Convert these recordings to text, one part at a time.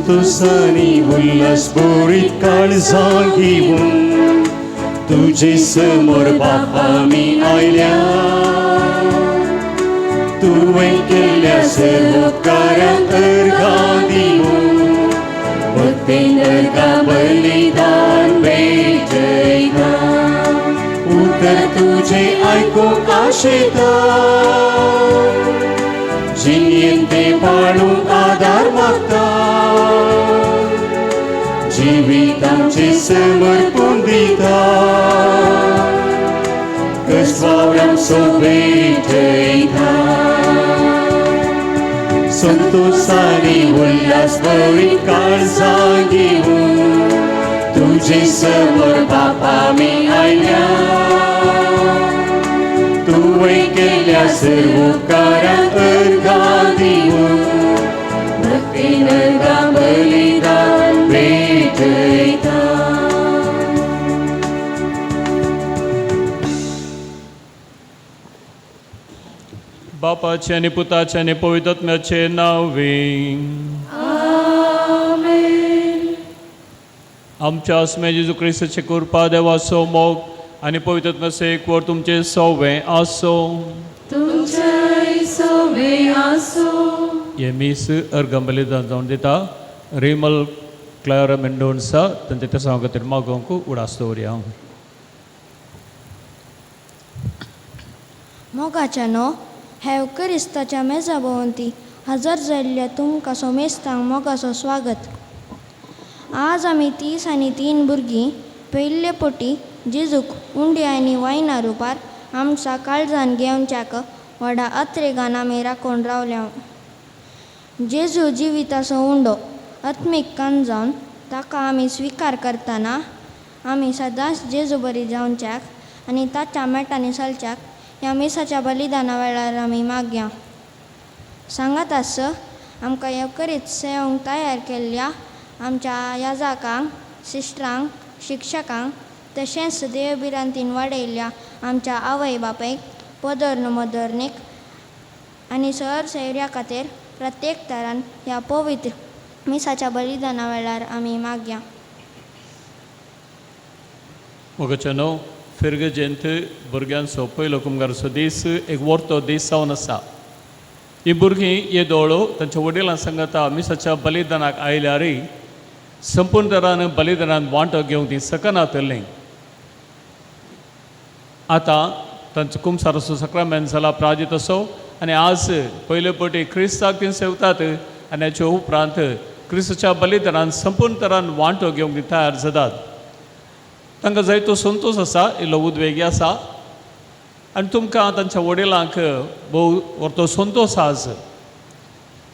संतोषानी उल्हास भरीत काळजां घेवन तुजे समोर बापा मी आयल्या. तुवें केल्ल्या सर्व उपकारांक अर्घां दिवन भक्तीन अर्घां बलिदान भेटयता. उतर तुजें आयकूंक आशेता, जिणेंत तें पाळूंक आदार मागता. जिविताचें समर्पण दिता, कश्ट वावर आमचो भेटयता. संतोषानी उल्हास भरीत काळजां घेवन तुजे समोर बापा मी आयल्या. तुवें केल्ल्या सर्व उपकारांक अर्घां दिवन भक्तीन अर्घां बलिदान भेटयता. बापाचे आनी पुताचे आनी पवित्र आत्म्याचे नांवे. आमच्या आसमे जेजू क्रिस्ताचे कृपा, देवाचो मोग आनी पवित्र आत्म्याचो एकवट तुमचे सवें आसूं. तुमच्याय सवे आसूं. हे मीस अर्घां बलिदान जावन दिता रिमल क्लारा मेंडोन्सा तांच्या तेसांव खातीर मागोवंक उडास दवरया. मोगाच्यानो, हेव क्रिस्ताच्या मेजा भोंवती हजर जाल्ल्या तुमकां सोमेस्तांक मोगाचो स्वागत. आज आमी 33 भुरगीं पयले पटी जेजूक उंडे आनी वायना रुपार आमच्या काळजान घेवच्याक व्हडा अत्रेगान आमी राखून रावल्या. जेजू जिविताचो उंडो आत्मीक कान जावन ताका आमी स्विकार करतना आमी सदांच जेजू बरी जावच्याक आनी ताच्या मेटांनी चलच्याक ह्या मिसाच्या बलिदाना वेळार आमी मागया. सांगात आस आमकां येवकरीत सेवंक तयार केल्ल्या आमच्या याजाकांक, सिस्टरांक, शिक्षकांक तशेंच देवभिरांतीन वाडयल्ल्या आमच्या आवय बापायक, पदर्न मदर्नीक आनी सर सैऱ्या खातीर प्रत्येक तरान ह्या पवित्र मिसाच्या बलिदाना वेळार आमी मागया. मोगाच्यानो, फिर्गजेंत भुरग्यांचो पयलो कुमगारचो दीस एक वर्तो दीस जावन आसा. ही भुरगीं येदोळ तांच्या वडिलां सांगता मिसाच्या बलिदानाक आयल्यारय संपूर्ण तरान बलिदानान वांटो घेवंक ती शकनातलीं. आतां तांचो कुमसाराचो सक्रामेंत जाला प्राजीत असो आनी आज पयले पटी क्रिस्ताक ती सेवतात आनी हाचे उपरांत क्रिस्ताच्या बलिदानान संपूर्ण तरान वांटो घेवंक ती तयार जातात. तांकां जायतो संतोश आसा, इल्लो उद्वेगी आसा आनी तुमकां तांच्या वडिलांक भोव व्हरतो संतोश आज.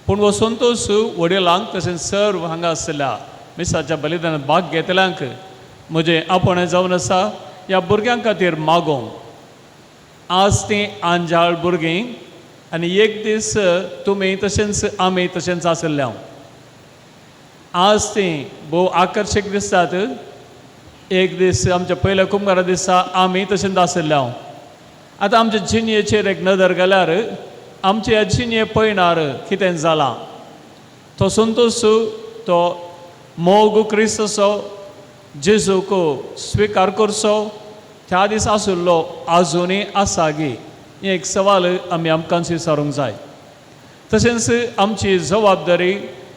पूण हो संतोश वडिलांक तशेंच सर्व हांगा आसल्या मिसाच्या बलिदानांत भाग घेतल्यांक म्हजें आपोवणें जावन आसा ह्या भुरग्यां खातीर मागोवंक. आज तीं आंजाळ भुरगीं आनी एक दीस तुमी तशेंच आमी तशेंच आशिल्ले. आज तीं भोव आकर्शीक दिसतात. एक दीस आमच्या पयल्या कुमगारा दिसा आमी तशेंच आशिल्ले. आतां आमच्या जिणयेचेर एक नदर घाल्यार आमच्या ह्या जिणये पयणार कितें जालां, तो संतोश, तो मोग क्रिस्ताचो जेजूक स्विकार करचो त्या दीस आशिल्लो आजुनूय आसा गी, हें एक सवाल आमी आमकांच विचारूंक जाय. तशेंच आमची जबाबदारी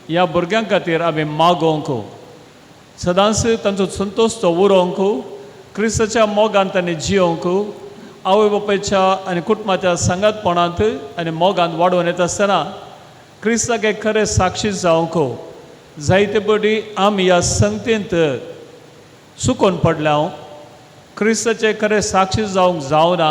ह्या भुरग्यां खातीर आमी मागोवंक, सदांच तांचो संतोश तो उरोवंक, क्रिस्ताच्या मोगान तांणी जियोवंक, आवय बापायच्या आनी कुटुंबाच्या सांगातपणांत आनी मोगान वाडोवन येता आसतना क्रिस्ताक एक खरें साक्षी जावंक. जायते पटी आमी ह्या संगतींत चुकोन पडल्या, क्रिस्ताचे खरें साक्षी जावंक जावना.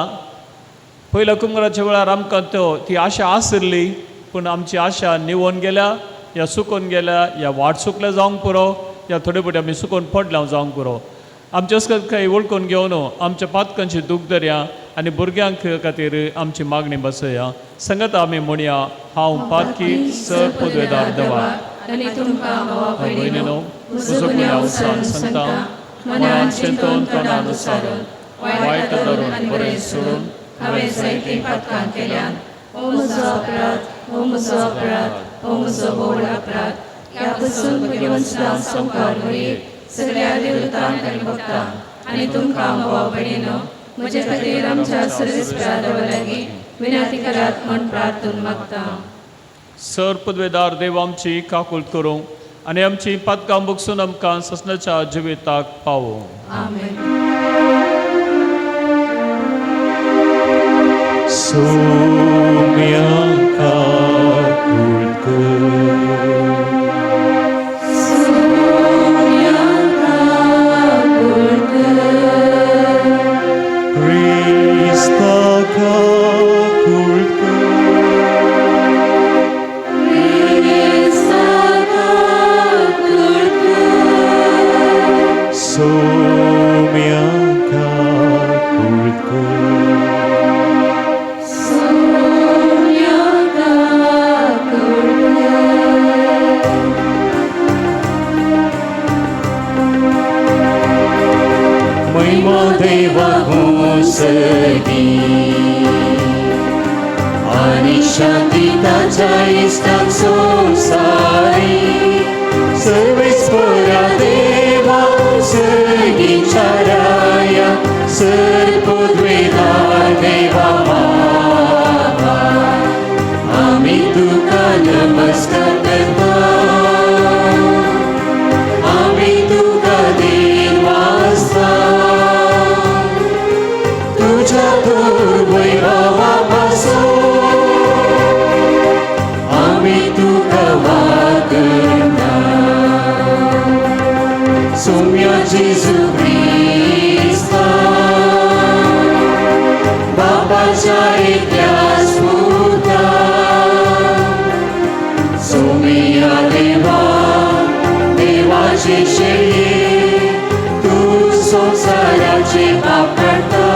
पयल्या कुमराच्या वेळार आमकां त्यो ती आशा आशिल्ली, पूण आमची आशा निवोन गेल्या, या सुकोन गेल्या, या वाट चुकल्या जावंक पुरो, या थोडे पटी आमी सुकोन पडल्या जावंक पुरो. आमचे असकत काही वळखून घेवन आमच्या पातकांची दूख धरया आनी भुरग्यांक खातीर आमची मागणी बसया. संगत आमी म्हणया, हांव पातकी सर पदवेदार देवा आनी तुमकां भावा भयणीनो, म्हजो गुन्यांव सांगता, मनान चिंतून तोंडान उसारून, वायट धरून आनी बरें सोडून हांवें जायतीं पातकां केल्यान. हो म्हजो अपराध, हो म्हजो अपराध, हो म्हजो व्हड अपराध. ह्या पसून भुरगेवंसलां संवकार वरी सगळ्या देवतांक आनी भक्तांक आनी तुमकां भाव भयणीनो म्हजे खातीर आमच्या सर्वेस्परा देवा लागीं विनंती करात म्हूण प्रार्थून मागता. सर पदवेदार देव आमची काकूल करूं आनी आमची पातकां बगसून आमकां ससनाच्या जिविताक पावोवं. आमेन. सोम्या काकुळकर. क्रिस्ता काकुळकर. सोम्या काकुळकर. महिमा देवा सदी आणि शांती ताच्या इश्टांक संवसारी सर्वेस्परा देवा सर्गीच्या राया सर पदवेदा देवा बाबा आमी तुका नमस्कार करता आमी तुका देवास्ता तुझ्या दुर्वैभवापासून आमी तुका वागना सोम्या जेजू क्रिस्ता बाबाच्या एकल्या स्फुर्ता सोम्या देवा देवाचे शेळये तू संवसाराचे पाप काडटा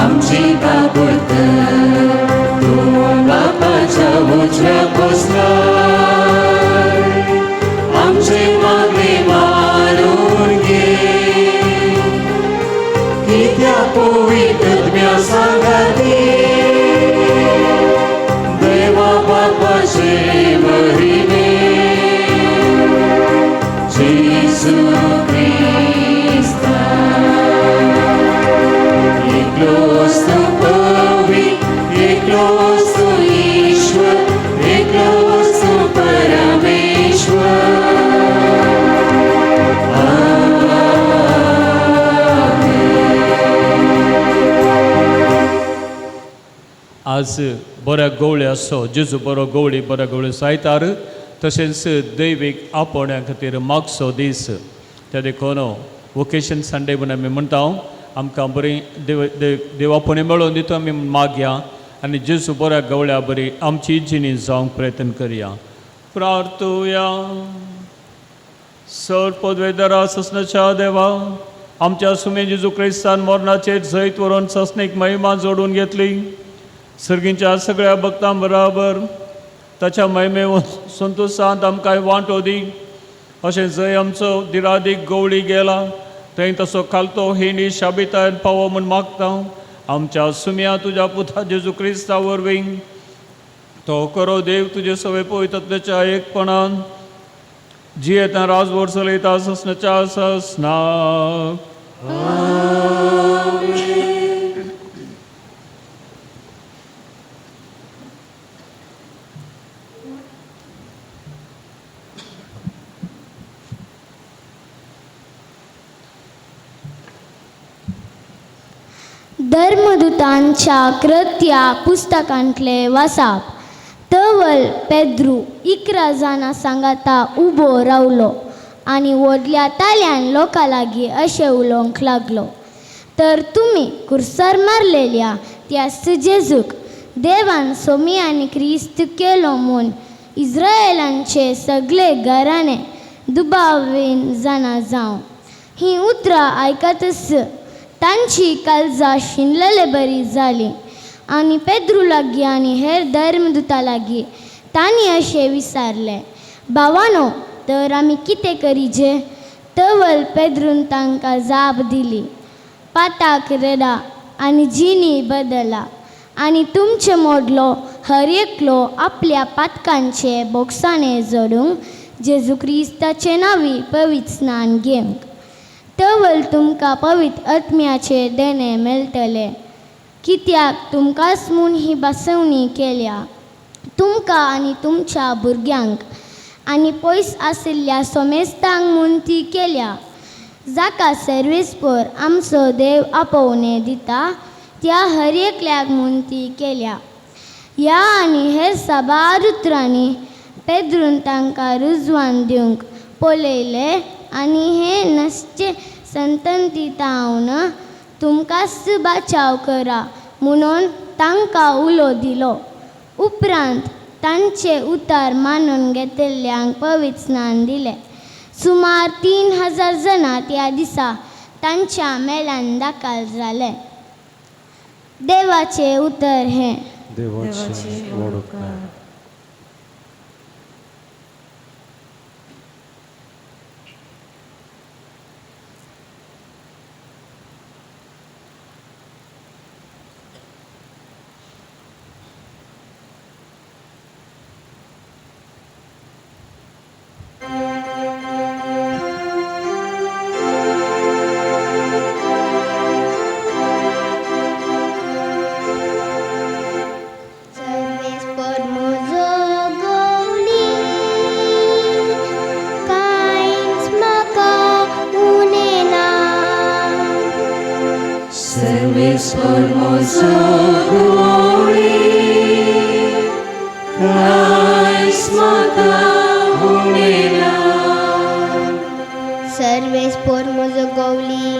आमची काकूळ कर तूं बापाच्या उजव्या बसलाय आमचे मागणे मानून घे कित्या पवित्र सांगाती देवा बापाचे महिमे जेजू क्रिस्ता एकलोच तूं पवित्र एकलोच तूं ईश्वर एकलोच तूं परमेश्वर. आज बऱ्या गवळी आसो जेजू बरो गवळी बऱ्या गवळी सायतार तशेंच दैवीक आपोवण्या खातीर मागचो दीस त्या देखून वोकेशन संडे म्हूण आमी म्हणटा आमकां बरी देव देवापणी मेळोवन दिता आमी मागया आनी जेजू बऱ्या गवळ्या बरी आमची जिणी जावंक प्रयत्न करया. प्रार्थुया. सर पदवेदारा ससनाच्या देवा आमच्या सुमे जेजू क्रिस्तान मरणाचेर जैत व्हरून ससनीक महिमा जोडून घेतली सर्गींच्या सगळ्या भक्तां बराबर ताच्या महिमे संतोशांत आमकां वांटो दी अशें जंय आमचो दिरादीक गवळी गेला थंय तसो खालतो हिणी शाबितायन पावो म्हूण मागता आमच्या सुम्या तुज्या पुता जेजू क्रिस्ता वरवीं तो करो देव तुजे सवे पवित्रतेच्या एकपणान जियेता राजवट चलयता ससनाच्या ससनाक. धर्मदूतांच्या कृत्या पुस्तकांतले वासाप. तवल पेद्रू 11 जाणां सांगाता उबो रावलो आनी व्हडल्या ताल्यान लोकां लागीं अशें उलोवंक लागलो, तर तुमी कुर्सार मारलेल्या त्या जेजूक देवान सोमी आनी क्रिस्त केलो म्हूण इस्रायलांचे सगळे घराणे दुबावीन जाणा जावं. हीं उतरां आयकतच तांची काळजां शिनलेले बरी जाली आनी पेद्रू लागीं आनी हेर धर्मदूता लागीं तांणी अशें विचारलें, भावानो तर आमी कितें करीजे? तवल पेद्रून तांकां जाप दिली, पाताक रेडा आनी जिणी बदला आनी तुमचे मोडलो हर एकलो आपल्या पातकांचे बोगसाणे जोडूंक जेजू क्रिस्ताचे नांवी पवित्र स्नान घेवंक तवल तुमकां पवित्र आत्म्याचे देणें मेळटलें. कित्याक तुमकांच म्हूण ही बसवणी केल्या, तुमकां आनी तुमच्या भुरग्यांक आनी पयस आशिल्ल्या सोमेस्तांक म्हूण ती केल्या, जाका सर्वेस्पर आमचो देव आपोवणें दिता त्या हर एकल्याक म्हूण ती केल्या. ह्या आनी हेर साबार उतरांनी पेद्रून तांकां रुजवान दिवंक पळयलें आनी हे नसचे संतती तावन तुमकांच बाचाव करा म्हणून तांकां उलो दिलो. उपरांत तांचे उतार मानून घेतिल्ल्यांक पवित्र स्नान दिलें. सुमार 3000 जाणां त्या दिसा तांच्या मेल्यान दाखल जाले. देवाचें उतर हें. देवाचे व्हड उपकार. सर्वेस्पर म्हजो गवली, कांयच म्हाका उणें ना. सर्वेस्पर म्हजो गवळी, कांयच म्हाका उणें ना. सर्वेस्पर म्हजो गवली,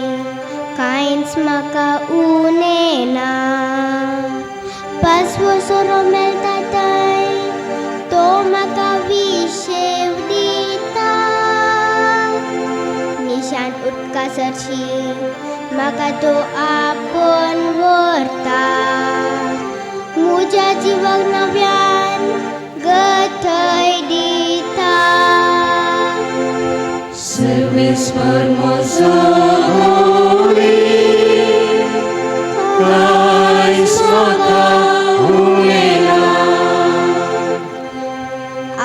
कांयच म्हाका उणें ना. पांचवो सोरो मेळटा थंय तो म्हाका विशेव दिता. निशान उदका सरशी म्हाका तो आपोवन व्हरता. म्हज्या जिवाक नव्यान गथय दिता. सर्वेस्पर म्हजो गवळी, कांयच म्हाका उणें ना.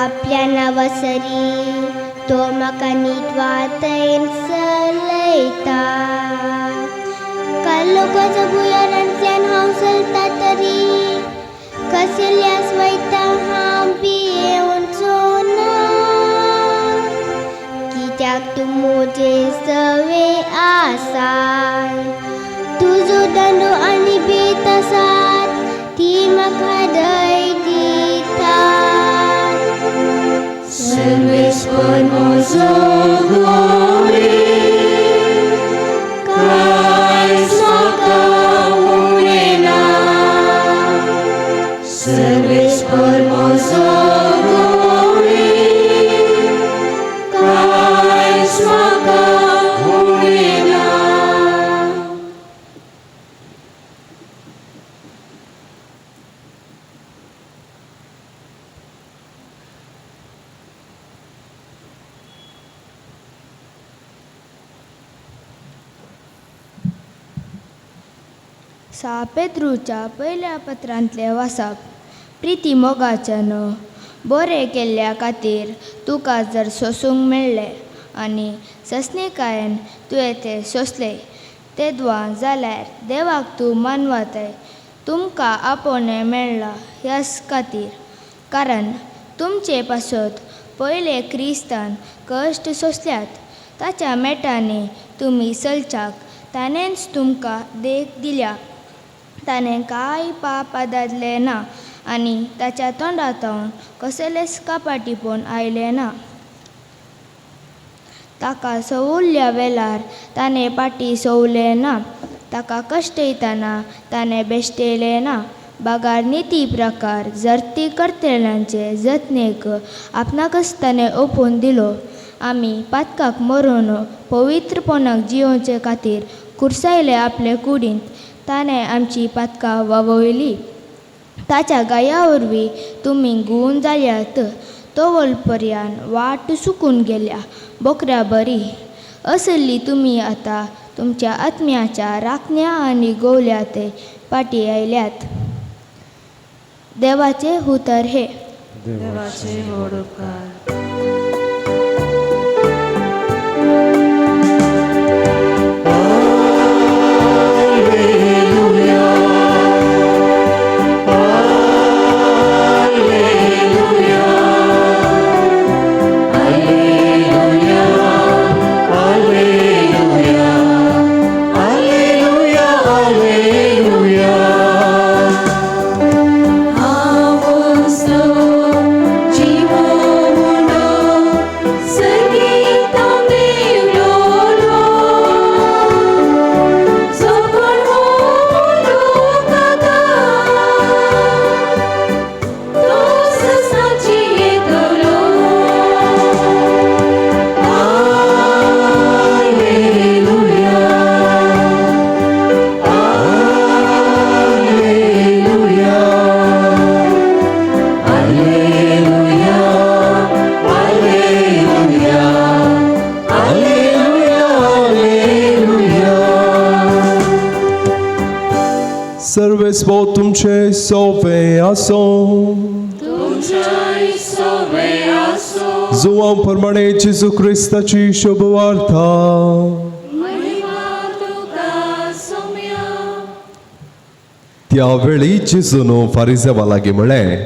आपल्या नांवासरी तो म्हाका नीट वाटेन चलयता. कालोखाच्या भुंयारांतल्यान हांव चलता तरी कसल्याच वयता हांव भियेवचो ना. कित्याक तूं म्हजे सवे आसाय, तुजो दांडो आनी बेत आसात ती म्हाका धैर्य दितात. सर्वेस्पर म्हजो गवळी, कांयच म्हाका उणें ना. सर्वेस्पर म्हजो गवळी, कांयच म्हाका उणें ना. सा पेद्रूच्या पयल्या पत्रांतलें वाचप. प्रिती मोगाच्यान बरें केल्ल्या खातीर तुका जर सोसूंक मेळ्ळें आनी सस्निकायेन तुवें तें सोंसलें तेदवां जाल्यार देवाक तूं मानवताय. तुमकां आपोवणें मेळ्ळां ह्याच खातीर, कारण तुमचे पासत पयले क्रिस्तान कश्ट सोंसल्यात. ताच्या मेटांनी तुमी चलच्याक ताणेंच तुमकां देख दिल्या. ताणें कांय पाप आदारलें ना आनी ताच्या तोंडांतल्यान कसलेंच कपाटीपण आयलें ना. ताका सवुल्ल्या वेळार ताणें फाटीं सोवलें ना. ताका कश्ट येतना ताणें बेश्टेलें ना. बगर निती प्रकार जर्ती करतल्यांचे जतनेक आपणाकच ताणें ओंपून दिलो. आमी पातकाक मरून पवित्रपणाक जियोवचे खातीर कुर्सायले आपले कुडींत ताणें आमची पातकां वावयली. ताच्या गाया वरवीं तुमी गूण जाल्यात. तोवल पर्यान वाट सुकून गेल्या बोकऱ्या बरी असली तुमी आतां तुमच्या आत्म्याच्या राखण्या आनी गोवल्या ते फाटीं आयल्यात. देवाचें उतर हें. देवाचे व्हड उपकार. सर्वेस्पो तुमचे सोवे आसो. जुवां प्रमाणे जेजू क्रिस्ताची शुभवार्ता. त्या वेळी जेजून फारिजेवा लागीं म्हळें,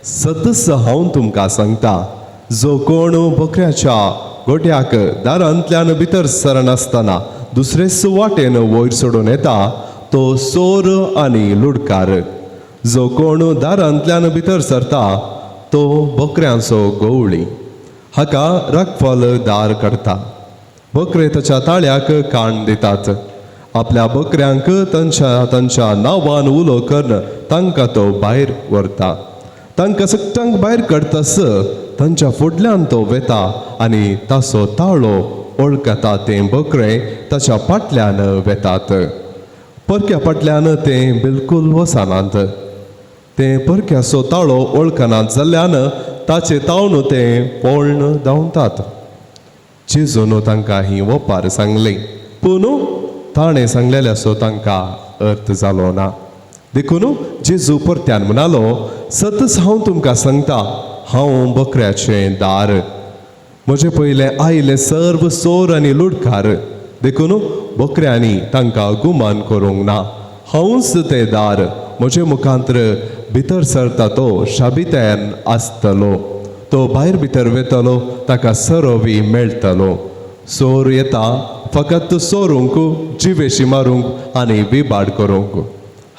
सदस हांव तुमकां सांगता, जो कोण बकऱ्याच्या गोट्याक दारांतल्यान भितर सरनासतना दुसरे सुवाटेन वयर सोडून येता तो सोर आनी लुडकार. जो कोण दारांतल्यान भितर सरता तो बकऱ्यांचो गवळी. हाका रखफल दार करता. बकरे ताच्या ताळ्याक कान दितात. आपल्या बकऱ्यांक तांच्या तांच्या नांवान उलो करून तांकां तो भायर व्हरता. तांकां सगळ्यांक भायर काडटास तांच्या फुडल्यान तो वेता आनी ताचो ताळो वळखता. तें बकरे ताच्या फाटल्यान वेतात. परक्या फाटल्यान तें बिलकूल वचनात. तें परक्याचो ताळो वळखनात जाल्ल्यान ताचे तावन तें पळण धांवतात. जेजून तांकां ही ओपार सांगली, पूण ताणें सांगलेल्याचो तांकां अर्थ जालो ना. देखून जेजू परत्यान म्हणालो, सतच हांव तुमकां सांगता, हांव बकऱ्याचें दार. म्हजे पयलें आयले सर्व सोर आनी लुडकार, देखून बकऱ्यांनी तांकां गुमान करूंक ना. हांवूच तें दार. म्हजे मुखांत्र भितर सरता तो शाबितायेन आसतलो. तो भायर भितर वेतलो, ताका सरोवी मेळटलो. सोर येता फकत सोरूंक, जिवेशी मारूंक आनी विबाड करूंक.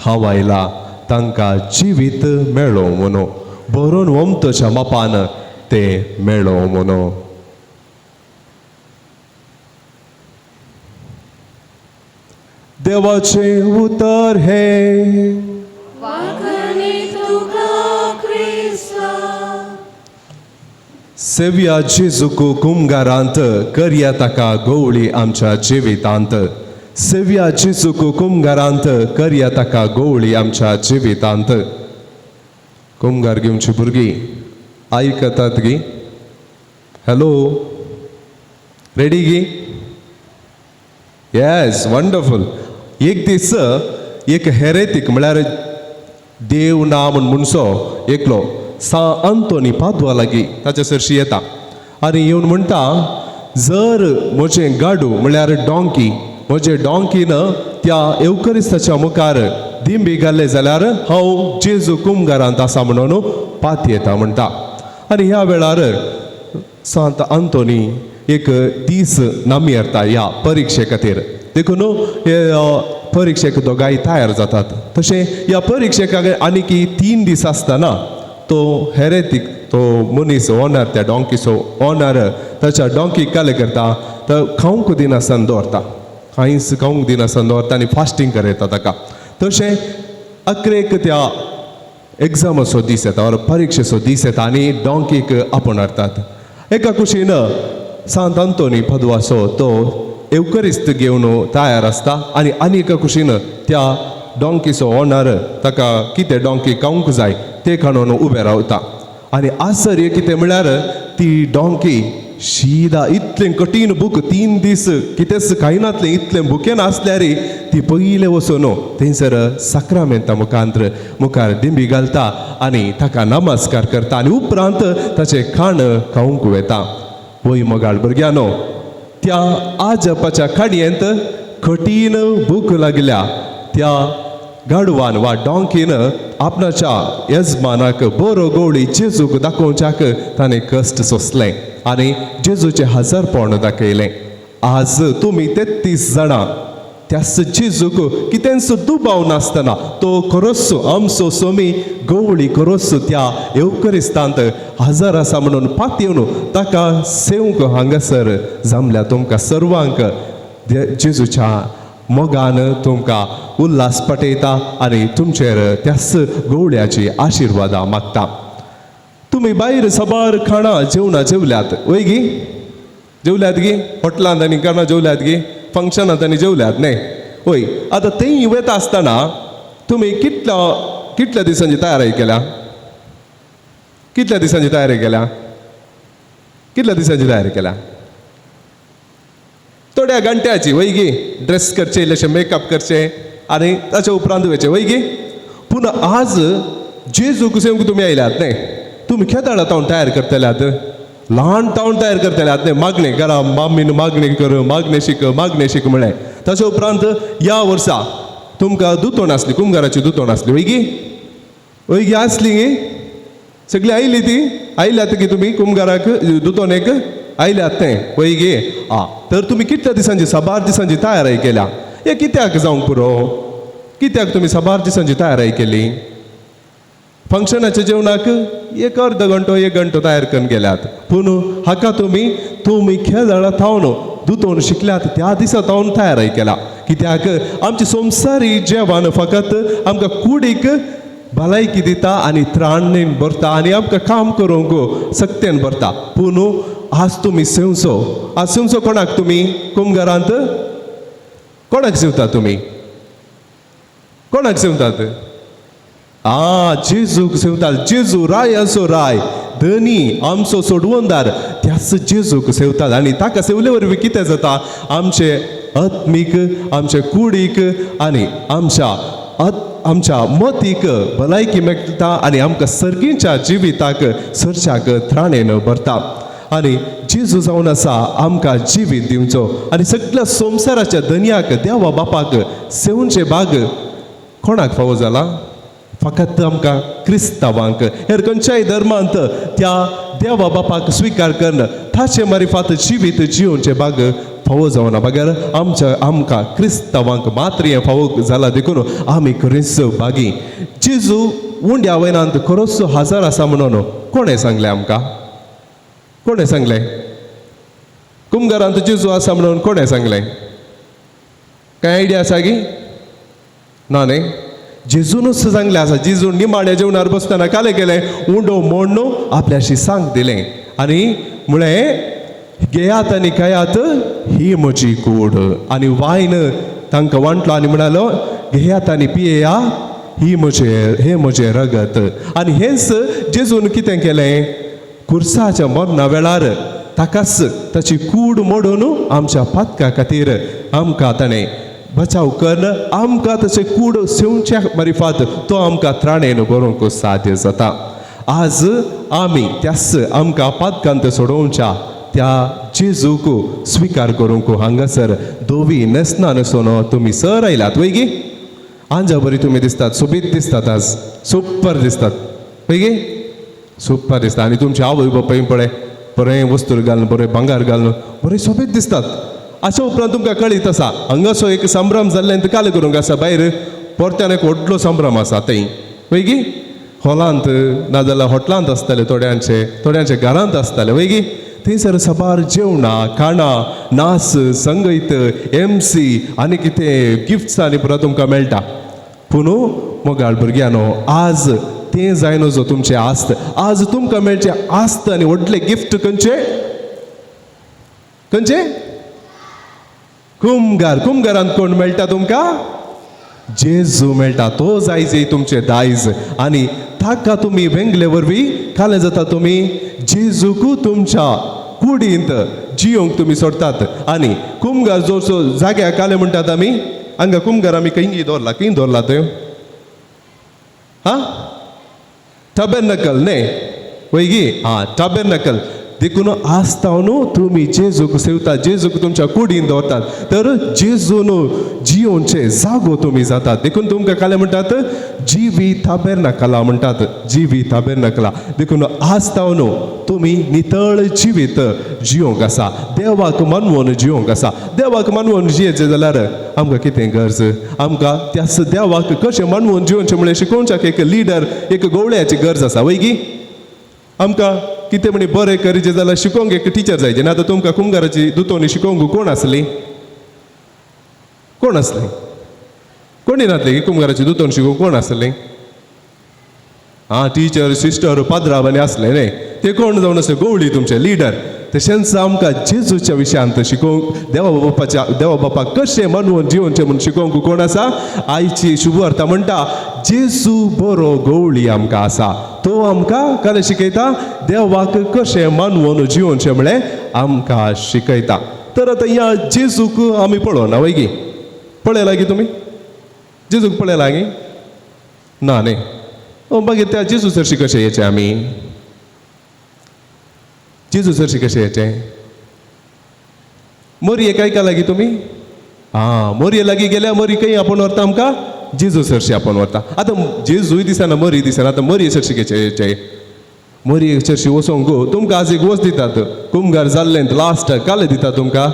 हांव आयला तांकां जिवीत मेळो म्हणून, भरून वमतच्या मापान तें मेळो म्हणून. देवाचें उतर हें. सेव्या जेजूक कुमगारांत करया ताका गवळी आमच्या जिवितांत. सेव्या जेजूक कुमगारांत करया ताका गवळी आमच्या जिवितांत. कुमगार घेवची भुरगीं आयकतात गी? हॅलो, रेडी गी? Yes, wonderful. एक दीस एक हेरेतीक म्हळ्यार देव ना म्हूण मनसो एकलो सा अंतोनी पादवा लागीं ताच्या सरशी येता आनी येवन म्हणटा, जर म्हजें गाडू म्हळ्यार डोंकी, म्हजे डोंकीन त्या एवकरिस्ताच्या मुखार दिंबी घाल्ले जाल्यार हांव जेजू कुमगारांत आसा म्हणून पात येता म्हणटा. आनी ह्या वेळार सांत अंतोनी एक दीस नामी येता ह्या परिक्षे खातीर. देखून हे परिक्षेक दोगांय तयार जातात. तशें ह्या परिक्षेक आनीक 3 दीस आसतना तो हेरेतीक, तो मनीस ओनर, त्या डोंकीचो ओनर ताच्या डोंकीक काले करता, तो खावंक दिनासतना दवरता, कांयच खावंक दिनासतना दवरता आनी फास्टींग करयता ताका. तशें अकरेक त्या एग्जामाचो दीस येता ओर परिक्षेचो दीस येता आनी डोंकीक आपोवन हाडटात. एका कुशीन सांत अंतोनी पदवाचो तो एवकरिस्त घेवन तयार आसता आनी आनी एका कुशीन त्या डोंकीचो ओनर ताका कितें डोंकी खावंक जाय ते खाणून उबें रावता. आनी आश्चर्य कितें म्हळ्यार ती डोंकी शिदा इतलें कठीण भूक, 3 दीस कितेंच खायनातलें, इतलें भुकेन आसल्यार ती पयलें वचून थंयसर साक्रामेंता मुखार दिंबी घालता आनी ताका नमस्कार करता आनी उपरांत ताचें खाण खावंक वता. वय मोगाळ भुरग्यांनो, त्या आजपाच्या काडयेंत कठीण भूक लागल्या त्या गाडवान वा डोंकीन आपणाच्या यजमानाक बरो गोवळी जेजूक दाखोवच्याक ताणें कश्ट सोंसलें आनी जेजूचें हजारपण दाखयलें. आज तुमी 33 जाणां त्याच जेजूक कितेंच दुबाव नासतना तो खरोच आमचो सोमी गवळी खरोच त्या येवकरिस्तांत हजर आसा म्हणून पातयेवन ताका सेवंक हांगासर जमल्या. तुमकां सर्वांक जेजूच्या मोगान तुमकां उल्हास पटयता आनी तुमचेर त्याच गवळ्याची आशिर्वादां मागता. तुमी भायर साबार खाणां जेवणां जेवल्यात वय गी? जेवल्यात गी? हॉटलांत आनी खाणां जेवल्यात गी? फंक्शनांत आनी जेवल्यात न्ही? वय, आतां थंय वता आसतना तुमी कितल्या दिसांची तयारी केल्या? कितल्या दिसांची तयारी केल्या? कितल्या दिसांची तयारी केल्या? थोड्या घंट्याची वय गी? ड्रेस करचे, इल्लेशें मेकअप करचें आनी ताचे उपरांत वयचें वय गी? पूण आज जेजूक सेवंक तुमी आयल्यात न्ही? तुमी खेदाळा तावन तयार करतल्यात? ल्हान तावन तयार करतल्यात न्ही? मागणें घरा मामीन मागणें कर, मागणें शीक, मागणें शीक म्हळें. ताचे उपरांत ह्या वर्सा तुमकां दुतोण आसली, कुमगाराची दुतोण आसली वय गी? वय गी आसली गी? सगळीं आयली ती? आयल्यात गी तुमी कुमगाराक दुतोणेक आयल्यात तें वय गे? आं, तर तुमी कितल्या दिसांची, साबार दिसांची तयारी केल्या? हें कित्याक जावंक पुरो? कित्याक तुमी साबार दिसांची तयारी केली? फंक्शनाच्या जेवणाक एक अर्द घंटो 1 घंटो तयार करून गेल्यात, पूण हाका तुमी खेळाळा थावन दुतोवन शिकल्यात त्या दिसा थावन तयारी केला. कित्याक आमची संवसारी जेवण फकत आमकां कुडीक भलायकी दिता आनी त्राणेन भरता आनी आमकां काम करूंक सक्तेन भरता. पूण आज तुमी सेवचो, आज सेवचो कोणाक तुमी कुमगारांत कोणाक सेवता तुमी? कोणाक सेवतात? आ, जेजूक सेवतात. जेजू रायाचो राय, धनी, आमचो सोडवणदार, त्याच जेजूक सेवतात. आनी ताका सेवले वरवीं कितें जाता? आमचे आत्मीक, आमचे कुडीक आनी आमच्या मतीक भलायकी मेळटा आनी आमकां सर्गीच्या जिविताक सरच्याक त्राणेन भरता. आनी जेजू जावन आसा आमकां जिवीत दिवचो आनी सगळ्या संवसाराच्या धनयाक देवा बापाक सेवचे भाग कोणाक फावो जाला? फकत आमकां क्रिस्तांवांक. हेर खंयच्याय धर्मांत त्या देवा बापाक स्विकार करून ताचे मारिफात जिवीत जियोवचें भाग फावो जावना, बगर आमच्या आमकां क्रिस्तांवांक मात्र हें फावो जाला. देखून आमी खरेंच भागी. जेजू उंड्या वयनांत खरोच हजर आसा म्हणून कोणें सांगलें आमकां? कोणें सांगलें? कुमगारांत जेजू आसा म्हणून कोणें सांगलें? कांय आयडिया आसा गी? ना न्ही? जेजूनच सांगलें आसा. जेजू निमाण्या जेवणार बसतना कालें केलें, उंडो मोडणू आपल्याशी सांग दिलें आनी म्हळें घेयात आनी खायात, ही म्हजी कूड. आनी वायन तांकां वांटलो आनी म्हणालो घेयात आनी पियेया, ही म्हजें, हें म्हजें रगत. आनी हेंच जेजून कितें केलें? कुर्साच्या मरणा वेळार ताकाच ताची कूड मोडून आमच्या पातका खातीर आमकां ताणें बचाव करून आमकां तशें कूड सेवच्या मारिफात तो आमकां त्राणेन बरोवंक साध्य जाता. आज आमी त्याच आमकां पातकांत सोडोवच्या त्या जेजूक स्विकार करूंक हांगासर धवी न्हेसना न्हेसून तुमी सर आयल्यात वय गी? आंजा बरी तुमी दिसतात, सोबीत दिसतात, आज सुपर दिसतात वय गी? सुपर दिसता. आनी तुमची आवय बापाय पळय बरें वस्तूर घालून, बरें भांगर घालून बरें सोबीत दिसतात. अशें उपरांत तुमकां कळीत आसा हांगासो एक संभ्रम जाल्ल्यान काल करूंक आसा भायर परत्यान एक व्हडलो संभ्रम आसा थंय वय गी? हॉलांत नाजाल्यार हॉटलांत आसतले, थोड्यांचे थोड्यांचे घरांत आसतले वय गी? थंयसर साबार जेवणां खाणां, नाच, संगीत, एमसी आनी कितें गिफ्ट्स आनी पुरो तुमकां मेळटा. पूण मोगाळ भुरग्यांनो, आज तें जायना जो तुमचें आस्त. आज तुमकां मेळचें आस्त आनी व्हडलें गिफ्ट खंयचें? खंयचें? कुमगार. कुमगारांत कोण मेळटा तुमकां? जेजू मेळटा. तो जायज तुमचें दायज आनी ताका तुमी वेंगले वरवीं कालें जाता. तुमी जेजूक तुमच्या कुडींत जियोंक तुमी सोडटात. आनी कुमगार जो जाग्याक काले म्हणटात आमी, हांगा कुमगार आमी खंय दवरला, खंय दवरला थंय? हां, टबेरनकल न्ही वयगी? हां, टबेरनकल. देखून आसता न्हू तुमी जेजूक सेवतात, जेजूक तुमच्या कुडीन दवरतात, तर जेजून जियोनचे जागो तुमी जातात. देखून तुमकां काले म्हणटात जिवी ताबेरनकला म्हणटात, जिवी ताबेरनकला. देखून आसता न्हू तुमी नितळ जिवीत जियोंक आसा, देवाक मानवून जियोंक आसा. देवाक मानवून जियेचें जाल्यार आमकां कितें गरज? आमकां त्याच देवाक कशें मानवून जियोनचें म्हणल्यार शिकोवच्याक एक लिडर, एक गवळ्याची गरज आसा वयगी? आमकां कितें म्हणी बरें करीचें जाल्यार शिकोवंक एक टिचर जाय. ना आतां तुमकां कुमगाराची दुतोनी शिकोवंक कोण आसली? कोण आसली? कोणी नासली कुमगाराची दुतोनी शिकोवंक कोण आसली? आं, टिचर, सिस्टर, पाद्राव आनी आसले न्ही, ते कोण जावन आसले? गवळी, तुमचे लिडर. तशेंच आमकां जेजूच्या विशयांत शिकोवंक, देवा बापाच्या, देवा बापाक कशें मनवून जिवनचें म्हूण शिकोवंक कोण आसा? आयची शुभवार्ता म्हणटा जेजू बरो गवळी आमकां आसा. तो आमकां काल शिकयता देवाक कशें मानवून जिवनचें म्हळें आमकां शिकयता. तर आतां ह्या जेजूक आमी पळोवना वयगी? पळयला गी तुमी जेजूक? पळयला गी? ना न्ही. मागीर त्या जेजू सरशी कशें येचें आमी? जेजू सरशी कशें येचें? मोरये आयकला लागीं तुमी? आं, मोरये लागीं गेल्यार मोरी खंय आपोवन व्हरता आमकां? जेजू सरशी आपोवन व्हरता. आतां जेजूय दिसना, मोरी दिसना, आतां मोरये सरशी कशें येचें? मोरये सरशी वचोंक तुमकां आज एक वस्त दितात, कुमगार जाल्लें लास्ट काले दिता तुमकां.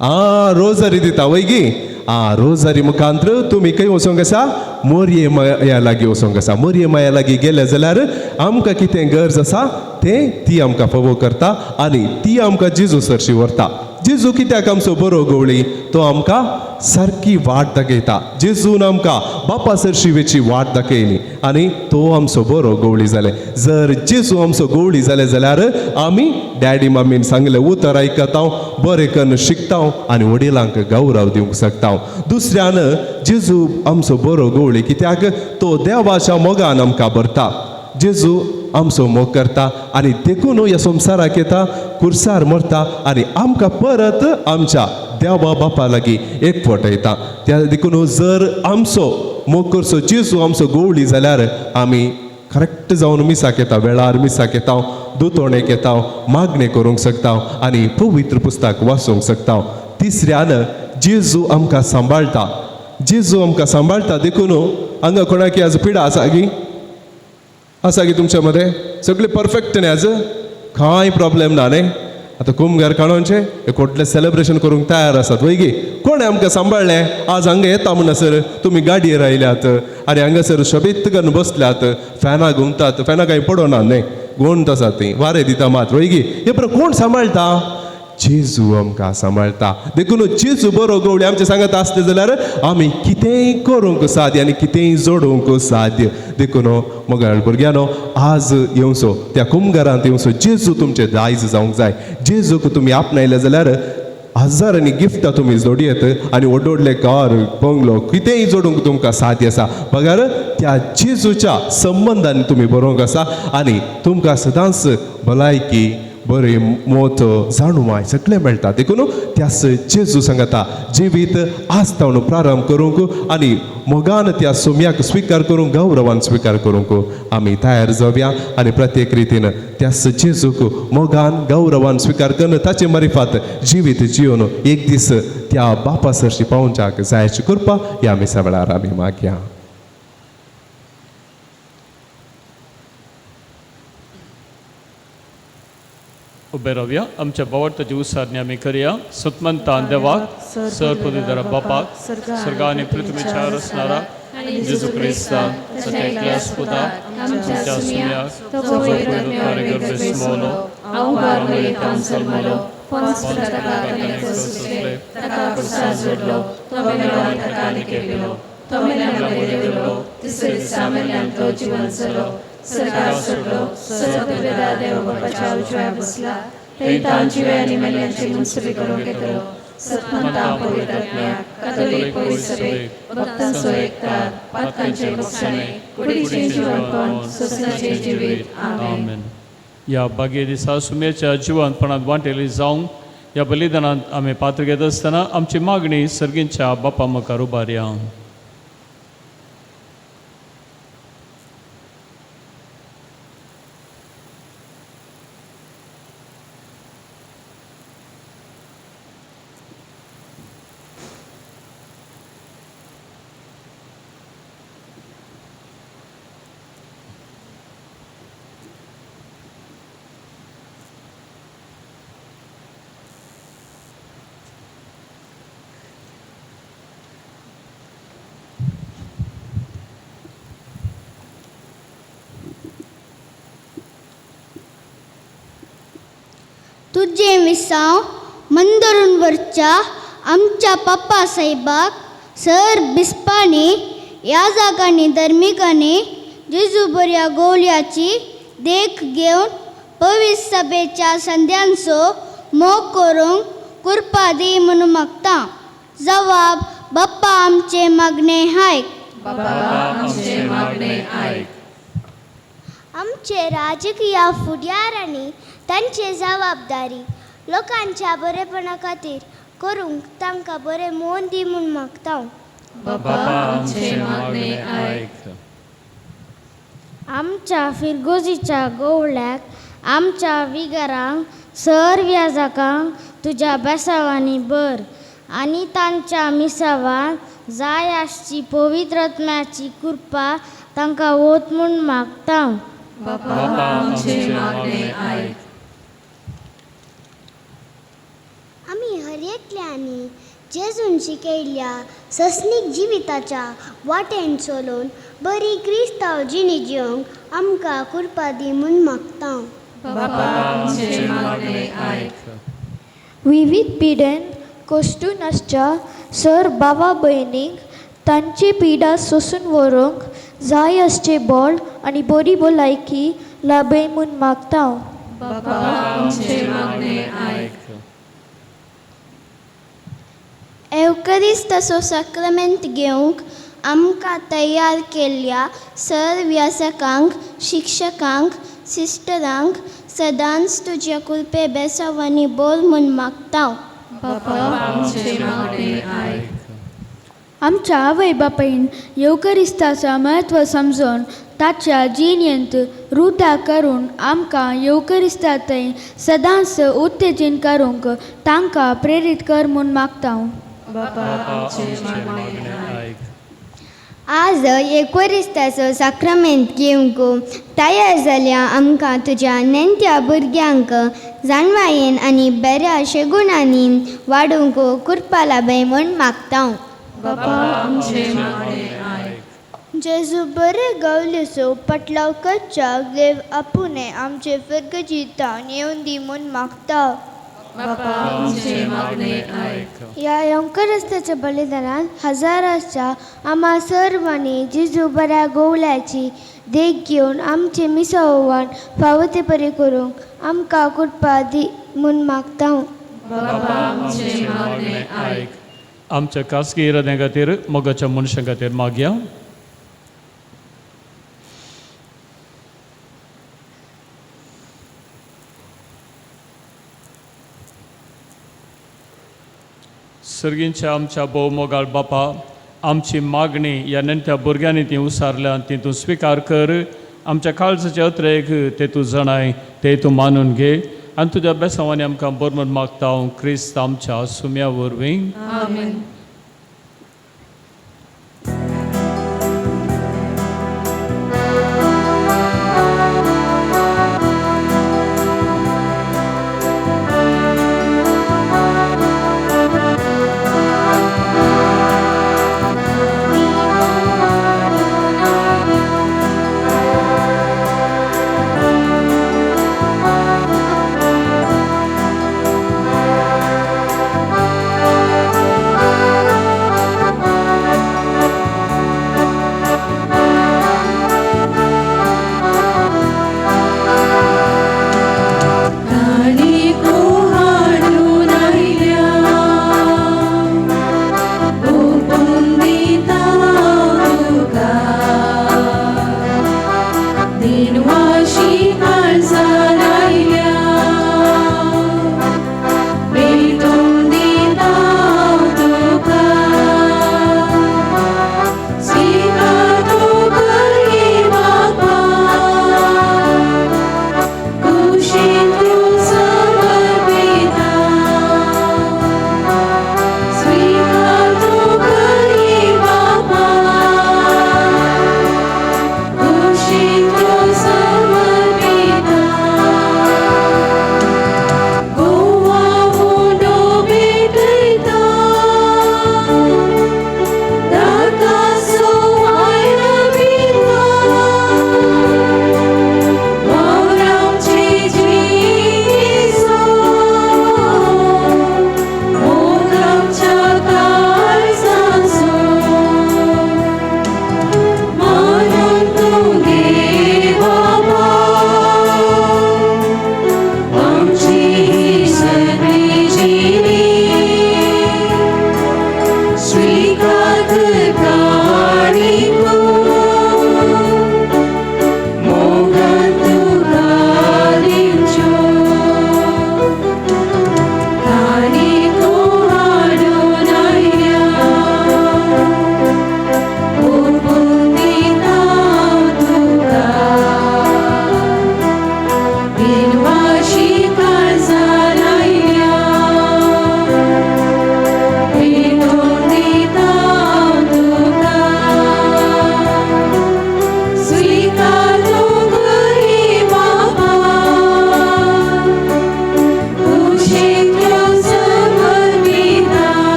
आं, रोजरी दिता वयगी? आं, रोजरी मुखांत्र तुमी खंय वचोंक आसा? मोरये माया लागीं वचोंक आसा. मोरये माया लागीं गेले जाल्यार आमकां कितें गरज आसा तें ती आमकां फोवो करता आनी ती आमकां जेजू सरशी व्हरता. जेजू कित्याक आमचो बरो गवळी? तो आमकां सारकी वाट दाखयता. जेजून आमकां बापा सरशी वेची वाट दाखयली आनी तो आमचो बरो गवळी जाले. जर जेजू आमचो गवळी जाले जाल्यार आमी डॅडी मम्मीन सांगलें उतर आयकता, बरें करून शिकता आनी वडिलांक गौरव दिवंक शकता. दुसऱ्यान जेजू आमचो बरो गवळी कित्याक? तो देवाच्या मोगान आमकां भरता. जेजू आमचो मोग करता आनी देखून ह्या संवसाराक येता, कुर्सार मरता आनी आमकां परत आमच्या देवा बापा लागीं एकवटयता. त्या देखून जर आमचो मोग करचो जेजू आमचो गवळी जाल्यार आमी करेक्ट जावन मिसाक येता, वेळार मिसाक येता, दुतोणेक येता, मागणें करूंक शकता आनी पवित्र पुस्तक वाचूंक शकता. तिसऱ्यान जेजू आमकां सांबाळटा. जेजू आमकां सांबाळटा. देखून हांगा कोणाकी आज पिडा आसा गी? आसा गी तुमच्या मदें? सगळें परफेक्ट न्ही? आज कांय प्रॉब्लेम ना न्ही? आतां कुमगार काणोनचें एक व्हडलें सेलेब्रेशन करूंक तयार आसात वयगी? कोणें आमकां सांबाळ्ळें? आज हांगा येता म्हणसर तुमी गाडयेर आयल्यात आनी हांगासर शोबीत करून बसल्यात, फॅनां घुमतात, फॅनां कांय पडना न्ही, गोंत आसा ती, वारें दिता मात वयगी? हे बरो कोण सांबाळटा? जेजू आमकां सांबाळटा. देखून जेजू बरो गवळी आमचे सांगत आसले जाल्यार आमी कितेंय करूंक साध्य आनी कितेंय जोडूंक साध्य. देखून मोगाळ भुरग्यांनो, आज येवचो त्या कुमगारांत येवचो जेजू तुमचे दायज जावंक जाय. जेजूक तुमी आपणायले जाल्यार हजारांनी गिफ्टां तुमी जोडयेत आनी व्हड व्हडले कार, बंगलो, कितेंय जोडूंक तुमकां साध्य आसा. बगर त्या जेजूच्या संबंदान तुमी बरोवंक आसा आनी तुमकां सदांच भलायकी, बरें मोत, जाणवाय सगळें मेळटा. देखून त्याच जेजू सांगता जिवीत आस्तावन प्रारंभ करूंक आनी मोगान त्या सोम्याक स्विकार करूंक, गौरवान स्विकार करूंक आमी तयार जावया आनी प्रत्येक रितीन त्याच जेजूक मोगान गौरवान स्विकार करून ताचे मारिफात जिवीत जिवन एक दीस त्या बापा सरशी पावोवच्याक जायची कृपा ह्या मिसा वेळार आमी मागया. उबे रावया. आमच्या बावडताची उसारणी आमी करया. सतमंतान देवाक, सर पदवीधरा बापाक, सर्गा आनी पृथ्वीच्या रचणारा जेजू क्रिस्ता ताच्या एकल्या पुताक, आमच्या सुम्याक, तो पवित्र गर्भेस मोलो, जल्मलो, सरकार सोडलो, सतवेदा देव बापाच्या उजव्या बसला, थंय तांची आनी मेल्यांची मुनसबी करूंक येतलो. सतमंता पवित्रात्म्या, कातोलीक पवित्र भक्तांचो एकतार, पातकांचे बक्षाणे, कुडीचें जिवनपण, सोसणाचें जिवीत. आमेन. ह्या बागे दिसा सुमेच्या जिवंतपणांत वांटेली जावंक ह्या बलिदानांत आमी पात्र घेत आसतना आमची मागणी सर्गींच्या बापा मुखार उबारया. तुजें मिसांव मंदरून वरच्या आमच्या पप्पा साहेबाक सर बिस्पांनी ह्या जागांनी धर्मिकांनी जेजू बऱ्या गोवल्याची देख घेवन पवित्र सभेच्या संद्यांचो मोग करूंक कृपा दी म्हणून मागता. जवाब बाप्पा आमचे मागणे आयक. आमचे राजकीय फुडारांनी तांची जबाबदारी लोकांच्या बरेपणा खातीर करूंक तांकां बरें मोन दी म्हूण मागता. आमच्या फिरगोजीच्या गोवळ्याक आमच्या विगारांक सर व्याजाकांक तुज्या बेसावांनी भर आनी तांच्या मिसावान जाय आसची पवित्र आत्म्याची कृपा तांकां वत म्हूण मागता. आमी हर एकल्यांनी जेजून शिकयल्ल्या सस्नीक जिविताच्या वाटेन चलून बरी क्रिस्तांव जिणी जिवंक आमकां कृपा दी म्हूण मागता. विविध पिडेन कोश्टून आसच्या सर बाबा भयणींक तांची पिडा सोसून व्हरूंक जाय आसचें बळ आनी बरी भलायकी लाभय म्हूण मागता. एवकरिस्ताचो साक्रमेंत घेवंक आमकां तयार केल्ल्या सर व्यासकांक शिक्षकांक सिस्टरांक सदांच तुज्या कृपे बेसावांनी बोल म्हूण मागता. आमच्या आवय बापायन येवकरिस्ताचो म्हत्व समजून ताच्या जिणेंत रुता करून आमकां येवकरिस्ता थंय सदांच उत्तेजन करूंक तांकां प्रेरीत कर म्हूण मागता. आज एकवरिस्ताचो साक्रमेंत घेवंक तयार जाल्या आमकां तुज्या नेण्ट्या भुरग्यांक जाणवायेन आनी बऱ्या शेगुणांनी वाडोवंक कृपा लाभय म्हूण मागता. जेजू बरे गावलेसो पटलाव करच्या देव आपुणे आमचे फिरगजितान येवन दी म्हूण मागता. ह्या योंकरस्ताच्या बलिदानान हजाराच्या आम्हा सर्वांनी जेजू बऱ्या गोवल्याची देख घेवन आमचे मिसावन फावो ते परी करूंक आमकां कृपा दी म्हूण मागता. आमच्या खासगी इराद्यां खातीर मोगाच्या मनशां खातीर मागया. सर्गींच्या आमच्या भोवमोगाळ बापा, आमची मागणी ह्या नेण्ट्या भुरग्यांनी ती उसारल्या ती तूं स्विकार कर. आमच्या काळजाचे अत्रेक ते तूं जाणाय, ते तूं मानून घे आनी तुज्या बेसांवांनी आमकां बरमन मागता हांव क्रिस्त आमच्या सुम्या वरवीं. आमेन. Thank you.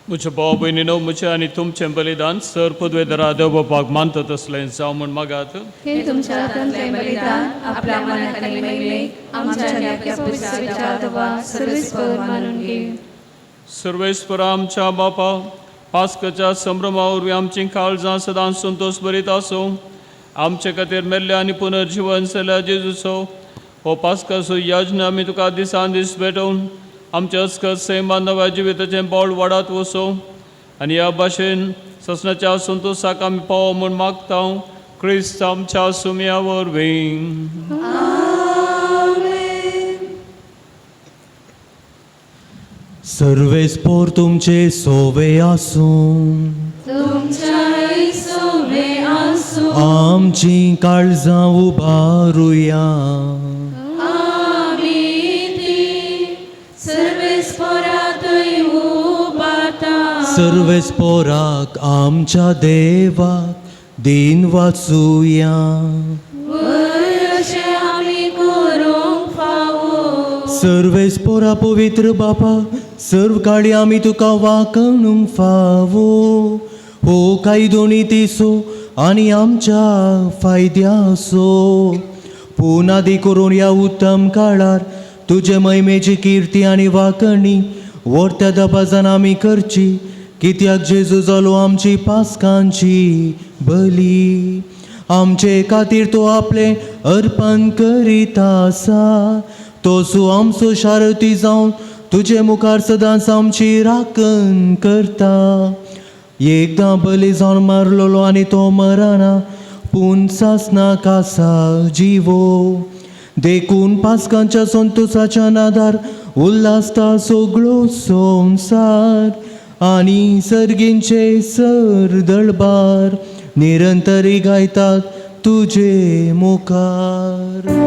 म्हज्या भाव भयणीनो, म्हजें आनी तुमचें बलिदान सर पदवेदरा देव बापाक मानता तसलें जावं म्हूण मागात. हे तुमच्या हातांतलें बलिदान आपल्या मनाक आनी महिमेक आमच्या आनी आपल्या पवित्र देवा सर्वेस्पर मानून घे. सर्वेस्परा आमच्या बापा, पास्काच्या संभ्रमा वरवीं आमचीं काळजां सदांच संतोश भरीत आसूं. आमचे खातीर मेल्ल्या आनी पुनर्जिवन जाल्ल्या जेजूचो हो पास्काचो यज्ञ आमी तुका दिसान दीस भेटोवन आमच्या अस्कत सैमान नव्या जिविताचें बळ वाडत वचूं आनी ह्या भाशेन ससनाच्या संतोशाक आमी पावो म्हूण मागता क्रिस्त आमच्या सुम्या वरवीं. सर्वेस्पोर तुमचे सोवे आसूं, तुमच्याय सोवे आसूं. आमची काळजां उबारुया. आमी ती सर्वेस्परातय उबारता. सर्वेस्पोराक आमच्या देवाक दीन वाचुया. अशें आमी करूंक फावो. सर्वेस्पोरा पवित्र बापा, सर्व काळी आमी तुका वाकणूंक फावो. हो कायदो नितीचो आनी आमच्या फायद्याचो. पूण आदी करून ह्या उत्तम काळार तुजे महिमेची किर्ती आनी वाकणी व्हरत्या दबाजान आमी करची, कित्याक जेजू जालो आमची पास्कांची बली. आमचे खातीर तो आपलें अर्पण करीत आसा. तो सु आमचो शारती जावन तुजे मुखार सदांच आमची राखण करता. एकदां बली जावन मारलेलो आनी तो मरना, पूण सासनाक आसा जिवो. देखून पास्कांच्या संतोसाच्या नादार उल्हासता सगळो संवसार आनी सर्गींचे सर दळबार निरंतरी गायतात तुजे मुखार.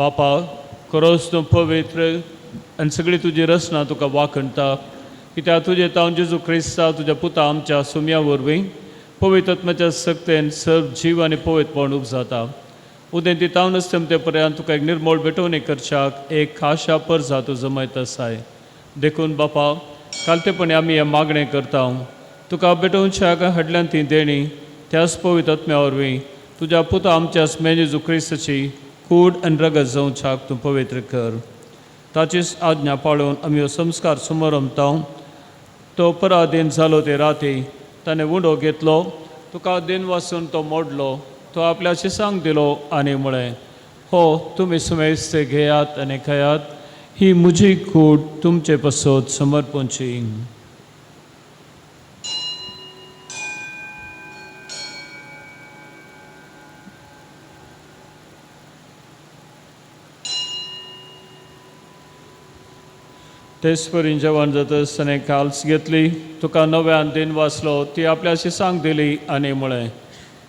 बापा, खरोच तूं पवित्र आनी सगळी तुजी रचना तुका वाखणटा, कित्याक तुजें तावन जेजू क्रिस्ता तुज्या पुता आमच्या सुम्या वरवीं पवित्र आत्म्याच्या सक्तेन सर्व जीव आनी पवित्रपण उपजाता. उदें ती तावनच ते पर्यंत तुका एक निर्मळ भेटवणी करच्याक एक खाशा परजा तूं जमयत आसाय. देखून बापा, कालतेपणी आमी हें मागणें करता, तुका भेटोवच्याक हाडल्यान ती देणी त्याच पवित्र आत्म्या वरवीं तुज्या पुता आमच्या सुम्या जेजू क्रिस्ताची कूड आनी रगत जावच्याक तूं पवित्र कर. ताचीच आज्ञा पाळून आमी हो संस्कार समरमता. तो पराधीन जालो ते राती ताणें उंडो घेतलो, तुका दिन वासून तो मोडलो, तो आपल्या शिसांक दिलो आनी म्हळें, हो तुमी सुमेस्त घेयात आनी खायात, ही म्हजी कूड तुमचे पसत समर्पणची. तेच परी जेवण जातच ताणें काल्स घेतली, तुका नव्यान दिन वाचलो, ती आपल्या शिसांक दिली आनी म्हळें,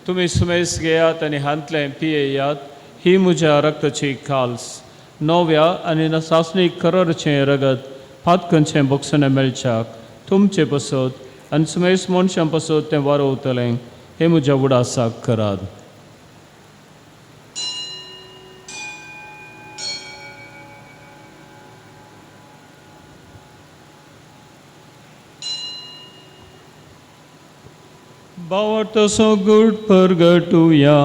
तुमी सुमेस घेयात आनी हांतलें पियेयात, ही म्हज्या रक्ताची काल्स, नव्या आनी सासणीक कररचें रगत पातकनचें बोगसणें मेळच्याक तुमचे पसत आनी सुमेस मनशां पसत तें वारोवतलें, हें म्हज्या उडासाक करात. भावार्थाचो गूढ परगटुया.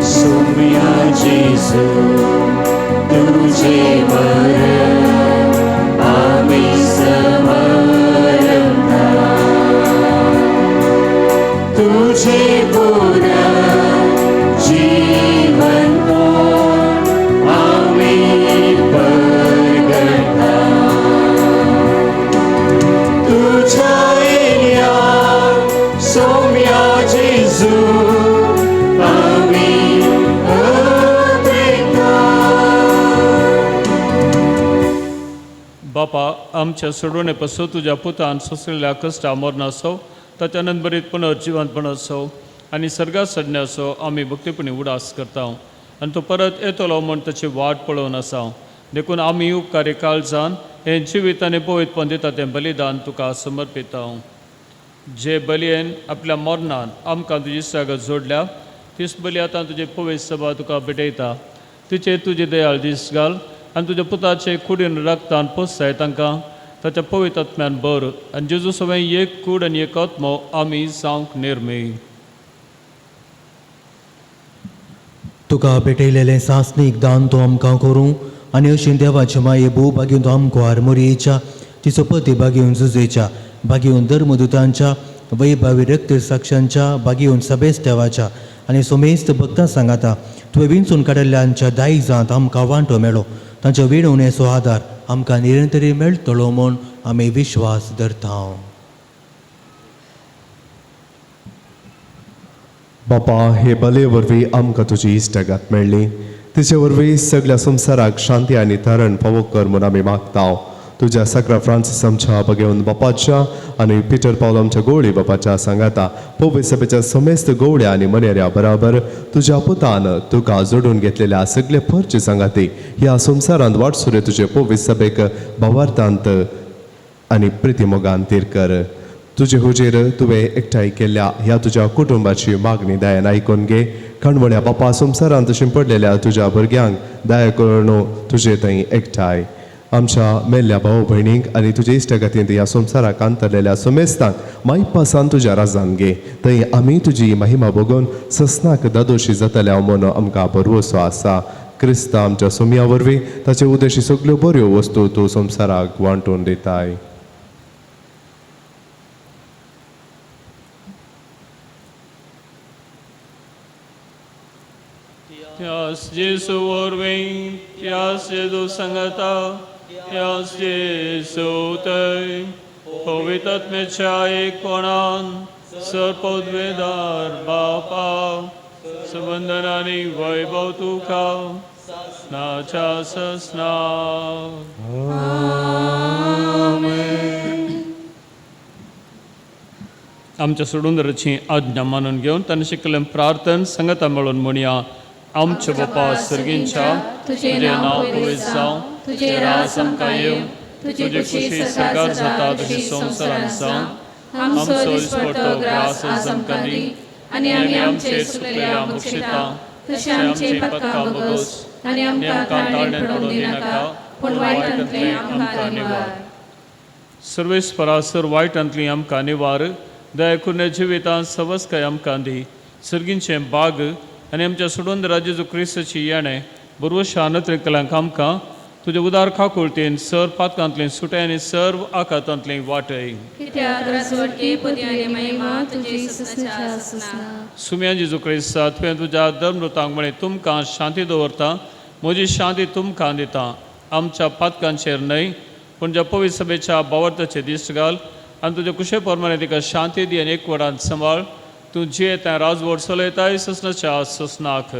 सोम्या जेजू तुझे तुझे मरण आमी समरता तुझे पुनर्जीवन आमी परगटा तुझ्या येण्या सोम्या जेजू आमी अपेक्षा. बापा आमच्या सोडवणे पासून तुज्या पुतान सोंसलेल्या कश्टा मरणाचो ताच्या नंबरीत पुनर्जिवंतपण असो आनी सर्गात सडण्याचो आमी भक्तीपणी उडास करता आनी तो परत येतलो म्हूण ताची वाट पळोवन आसा. देखून आमी उपकारी काळजान हें जिवीत आनी पवित्रपण दिता तें बलिदान तुका समर्पिता. जे बलयेन आपल्या मरणान आमकां तुजी सागत जोडल्या तीच बली आतां तुजी पवित्र सभा तुका भेटयता. तिचेर तुजी दयाळ दीस घाल आनी तुज्या पुताचे कुडीन रक्तान पोसाय तांकां ताच्या पवित्र आत्म्यान भर आनी जेजू सवें एक कूड आनी एक आत्मो आमी जावंक निर्मी. तुका भेटयलेलें सासणीक दान तूं आमकां करूं आनी अशीं देवाचे माये भोव भागीवन तूं आमकां आरमोरयेच्या तिचो पती भागीवन जुजेच्या भागीवन धर्मदुतांच्या वैभावी रक्त साक्षांच्या भागीवन सभेस देवाच्या आनी सोमेस्त भक्तां सांगाता तुवें विंचून काडिल्ल्यांच्या दायजांत आमकां वांटो मेळो. तांच्या विणवणेचो आदार आमकां निरंतरी मेळटलो म्हूण आमी विश्वास धरता. बापा हे बले वरवीं आमकां तुजी इश्टागत मेळ्ळी. तिचे वरवीं सगळ्या संवसाराक शांती आनी तारण फावो कर म्हूण आमी मागता. तुज्या साक्रा फ्रांसीस आमच्या बगेवन बापाच्या आनी पिटर पावल आमच्या गवळी बापाच्या सांगाता पवित्र सभेच्या समेस्त गवळ्या आनी मनेऱ्या बराबर तुज्या पुतान तुका जोडून घेतलेल्या सगळे फर्जी सांगाती ह्या संवसारांत वाटसुरे तुजे पवित्र सभेक भावार्थांत आनी प्रितीमोगान तीर कर. तुजे हुजेर तुवें एकठांय केल्ल्या ह्या तुज्या कुटुंबाची मागणी दयान आयकून घे. कणवळ्या बापा संवसारांत शिंपडलेल्या तुज्या भुरग्यांक दया करून तुजे थंय एकठांय आमच्या मेल्ल्या भाव भयणींक आनी तुजे इश्टागतींत ह्या संवसाराक अंतरलेल्या सुमेस्तांक मायपासान तुज्या राजान घे. थंय आमी तुजी महिमा भोगून ससनाक दादोशी जातल्या म्हूण आमकां भरवसो आसा. क्रिस्ता आमच्या सोमया वरवीं ताचे उदेशी सगल्यो बऱ्यो वस्तू तूं संवसाराक वांटून दिताय. त्यास जेसू वरवीं त्यास जेजू सांगाता त्यास जेसू थंय पवित्र आत्म्याच्या एकपणान सर्पद्वेदार बापा संबंदन आनी वैभव तुका नाच्या ससना. आमच्या सोडून आज्ञा मानून घेवन तांणी शिकलें प्रार्थन संगता मेळून म्हणया. आमच्या बापा सर्गींच्या तुजें नांव पवित्र जावं, तुजें राज आमकां येवं, तुजी खुशी सर्गार जाता तशी संवसारांत जावं. आमचो दिसपट्टो ग्रास आज आमकां दी आनी आमी आमचे चुकलेल्या बक्षिता तशें आमचे पत्का बगोस आनी आमकां ताळण्यान पडून दिनाका पूण वायटांतलें आमकां निवार. सर्वेस्परा सर वायटांतली आमकां निवार. दया करून जिवितांत सवस्काय आमकां दी. सर्गींचें बाग आनी आमच्या सोडून जेजू क्रिस्ताची येणें बरवशा नत्रेकल्यांक आमकां तुजे उदार खाकुळतीन सर पातकांतलें सुटय आनी सर्व आकातांतलें वाटय. सुम्या जेजू क्रिस्ता तुवें तुज्या धर्मदूतांक म्हळें तुमकां शांती दवरता, म्हजी शांती तुमकां दिता. आमच्या पातकांचेर न्हय पूण ज्या पवित्र सभेच्या बावर्ताचेर दिश्ट घाल आनी तुजे कुशे प्रमाणे तिका शांती दी आनी एकवटान सांबाळ. तूं जियेता राजवट चलयताय ससनाच्या ससनाक.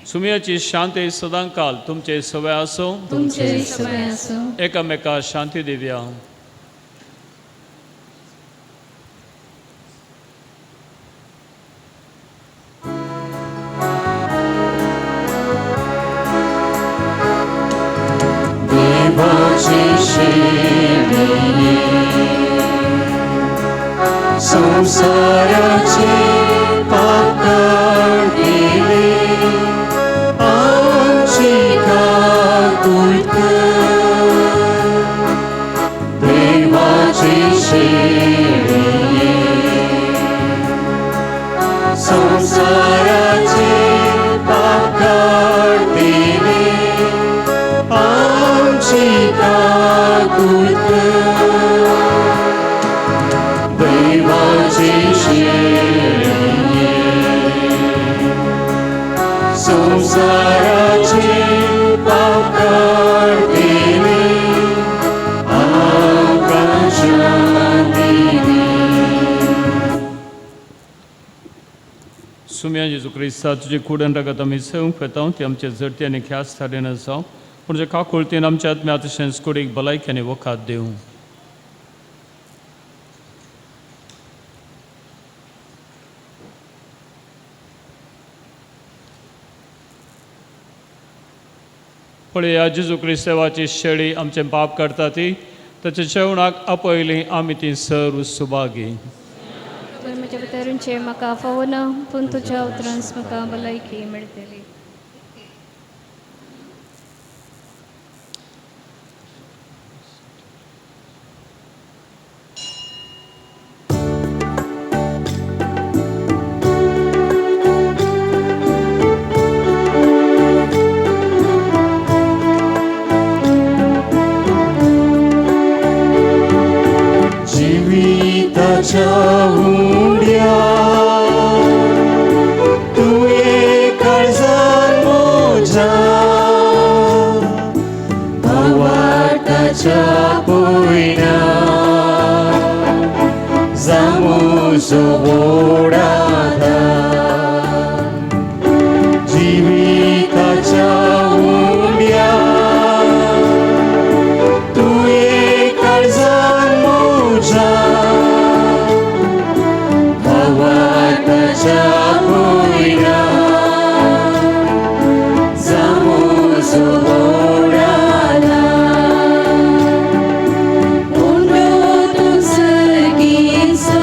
सुमयाची शांती सदांकाल तुमचे सवय आसूं. एकामेका शांती दिवया. देवाचे शेवये संसाराचे पाप काडले आमची काकुळट कर. देवाचे शेवये संसाराचे पाप काडले सुम्या जेजू क्रिस्ता तुजे कुडन रगत आमी सेवंक वेता ती आमचे जडती आनी ख्यास थारिना जावं पूण जे काकुळतीन आमच्या आत्म्या तशेंच कुडीक भलायकी आनी वखाद दिवं. पळया जेजू क्रिस्तावाची शेळी आमचें पाप काडटा ती ताच्या जेवणाक आपयली आमी ती सर्व सुभागी. तुवें म्हज्या भितरूंचे म्हाका फावना पूण तुज्या उतरांस म्हाका भलायकी मेळटली. जिविताच्या उड्या तुवें काळजान म्हज्या भावार्थाच्या पयना जामुजो ओडादा जिविताच्या उड्या तुवें काळजान म्हज्या भावार्थाच्या पयना जामुजो ओडादा उंडो तूं सर्गीचो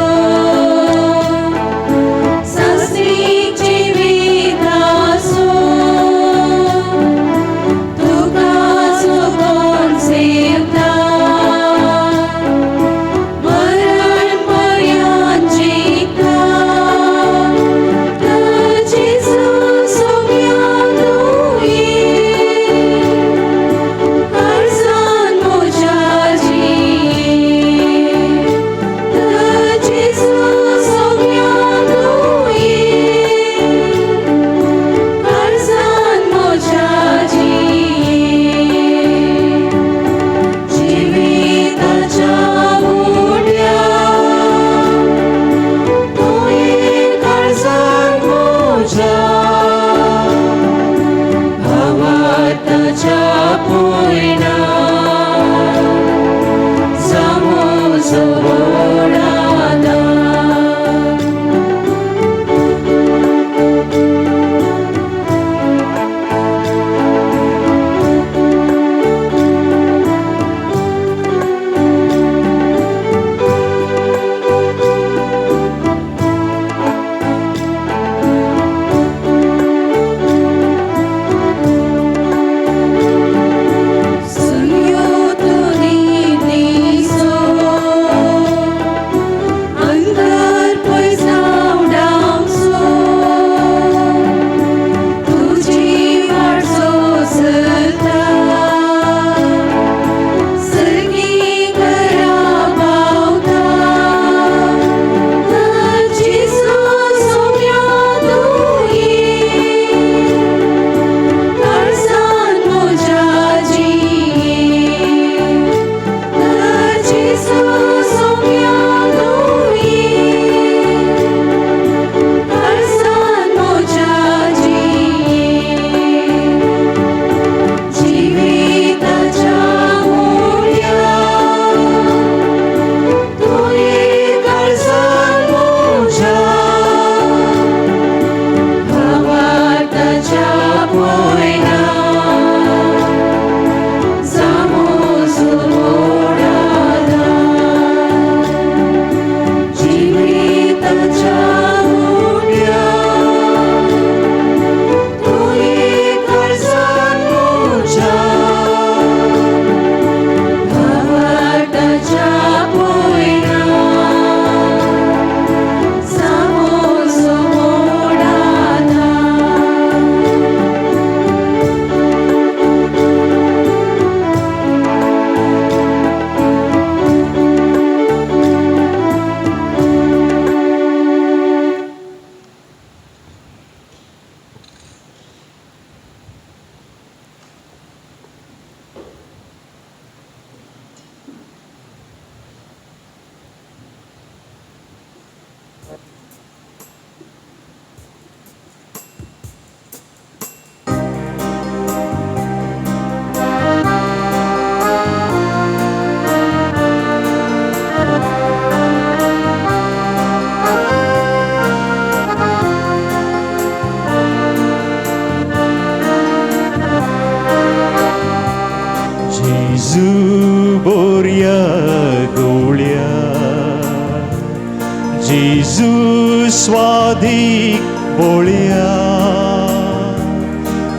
जेजू स्वादीक बोळया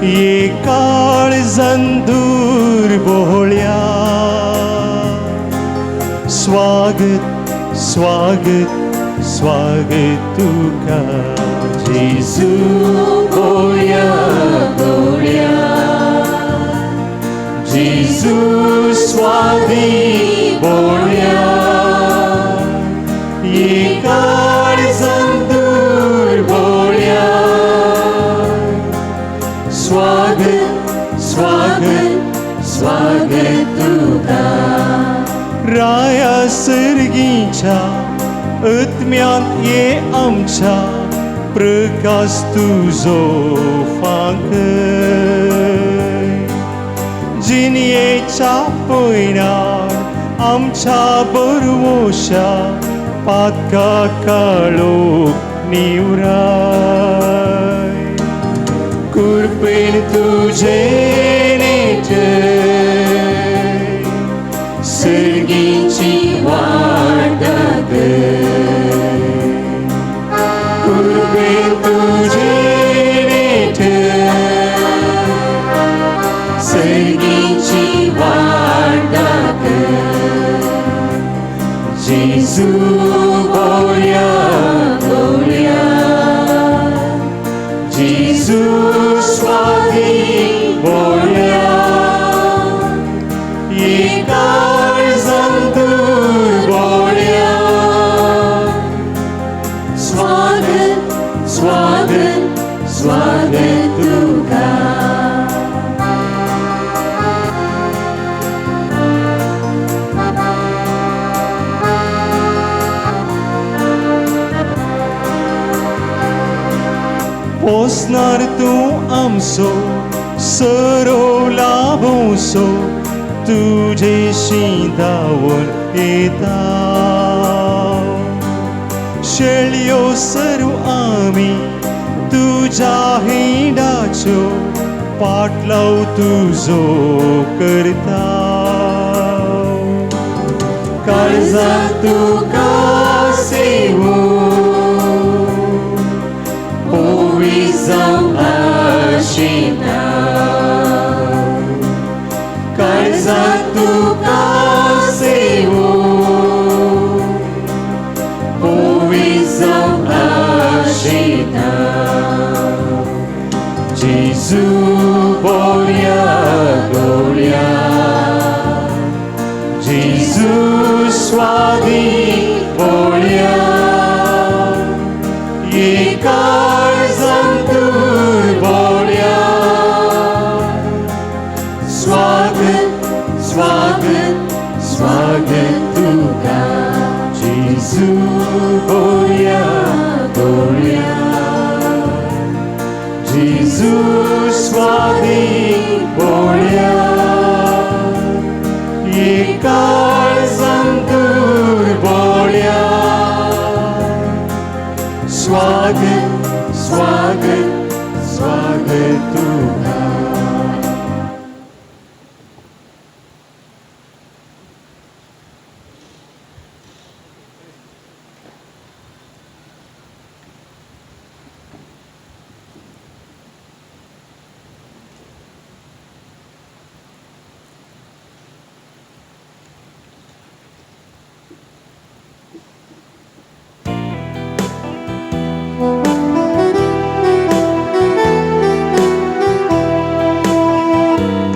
ये काळजान दूर बोळया स्वागत स्वागत स्वागत तुका जेजू बोळया बोळया जेजू स्वादीक बोळया ये काळजान दूर बोळया स्वागत स्वागत स्वागत तुका राया सर्गीच्या आत्म्यान ये आमच्या प्रकाश तुजो फांकय जिणयेच्या पयणान आमच्या बरवोशा पातका काळोख निवराय कृपेन तुझे नेट सर्गीची वाट दाखय कृपेन तुझे नेट सर्गीची वाट दाखय जेजू बोळया बोळया जेजू स्वादीक बोळया ये काळजान दूर बोळया स्वागत स्वागत स्वागत तुका पोसणार तूं आमचो सरो लाभोसो तुजेशी धांवून येता शेळयो सर्व आमी तुज्या हिंडाच्यो पाटलाव तुजो करता काळजांत तुका सेवूं पोवी जावं आशिता काळजांत तुका सेवूं पोवी जावं आशिता जेजू बोळया बोळया जेजू स्वादीक बोळया ये काळजान दूर बोळया स्वागत स्वागत स्वागत तुका जेजू बोळया बोळया जेजू स्वादीक बोळया ये काळजान दूर बोळया स्वागत स्वागत स्वागत तुका.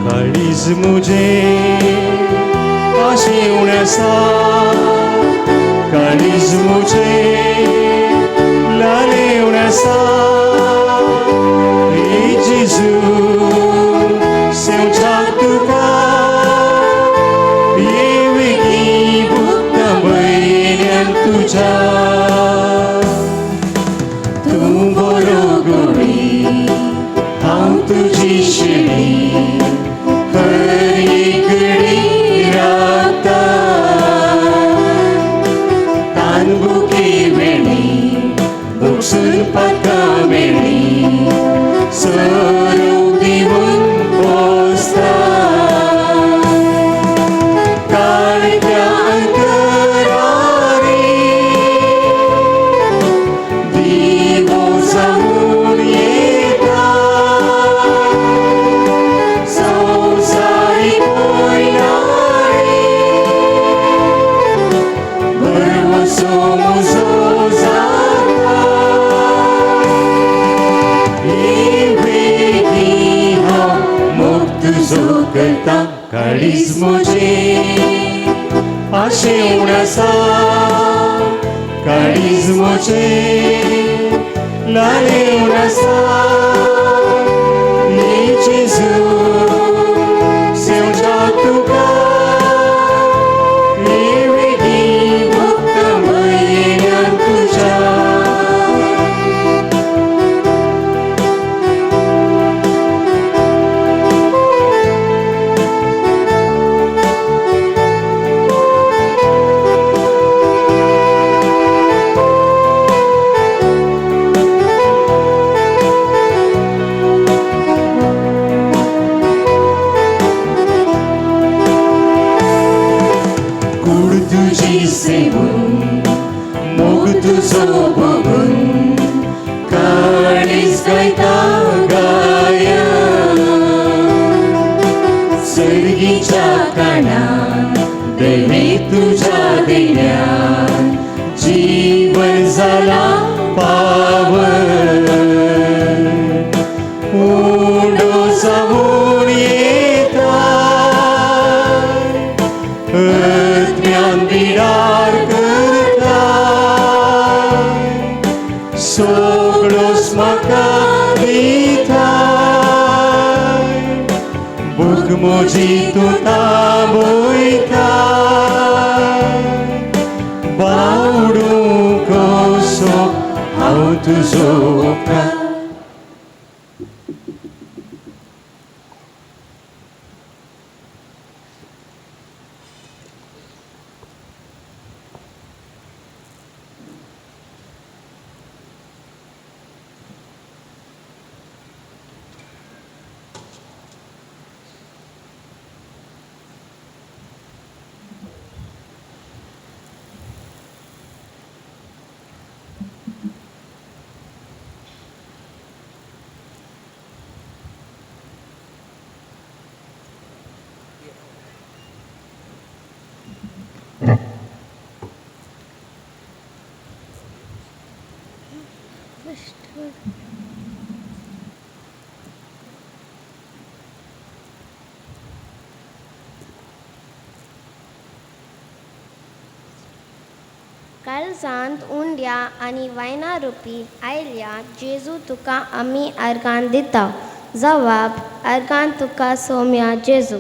काळीज मुझे आशिवण आसा काळीज मुझे लालेवण आसा हे जेजू सेवच्या तुका ये वेगीं भुगता वयल्यान तुज्या तूं बरो गोडी हांव तुजी शिडी हर एक घडी रावता तानबुके वेळी बुकसून पाका मेळी सरू दिवन पोसता काळख्या अंतरारी आशेवन आसा काळीज म्हजें लालेवन आसा ये जेजू सेवच्या तुका हे वेगीं भक्त म्हयन्यान तुज्या. कूड तुजी सेवून मोग तुजो भोगून काळीज गायता गायन सर्गीच्या कानान देवी तुज्या देण्यान जीवन जाला पावन उंडो जावन येता आत्म्यान बिडार करता सगळोच म्हाका दिता भूक म्हजी तूं थांबयता बावडूं कसो हांव तुजो उपकार. काळजांत उंड्या आनी वायना रुपी आयल्या जेजू तुका आमी अर्गान दिता. जवाब अर्गान तुका सोम्या जेजू.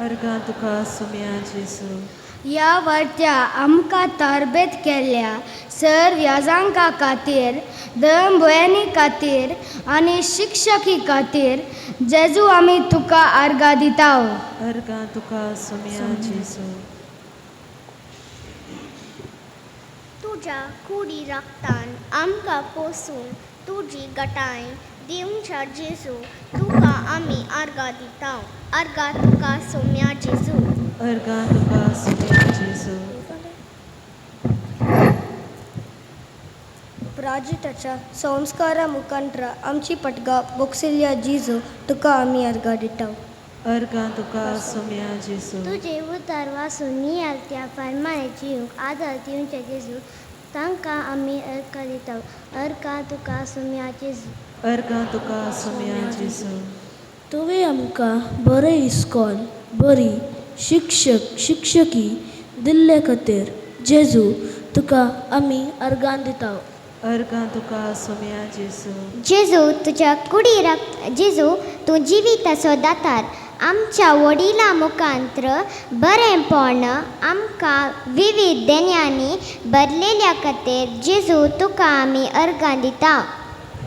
अर्गां तुका सोम्या जेजू. ह्या वाट्या आमकां तरबेत केल्ल्या सर व्याजांका खातीर धर्म भयणी खातीर आनी शिक्षकी खातीर जेजू आमी तुका अर्गां दिता. अर्गां तुका सोम्या जेजू. तुज्या कुडी रक्तान आमकां पोसून तुजी गटाय दिवच्या जेजू तुका आमी अर्गां दिता. अर्गां तुका सोम्या जेजू. अर्गां तुका सोम्या जेजू. प्राजिताच्या संस्कारा मुखांत्र आमची पटगा बोगसिल्ल्या जेजू तुका आमी अर्गां दिता. अर्गां तुका सोम्या जेजू. तुजे उतार वासून नियालत्या फर्माने जिवंक आदार दिवच्या जेजू तांकां आमी अर्गां दिता. अर्गां तुका सोम्या जेजू. अर्गां तुका सोम्या जेजू. तुवें आमकां बरें इस्कॉल बरी शिक्षक शिक्षकी दिल्ले खातीर जेजू तुका आमी अर्गां दिता. अर्गां तुका सोम्या जेजू. जेजू तुज्या कुडी रक्त जेजू तूं जिविताचो दातार आमच्या वडिलां मुखांत्र बरेंपण आमकां विविध देण्यांनी भरलेल्या खातीर जेजू तुका आमी अर्गां दिता.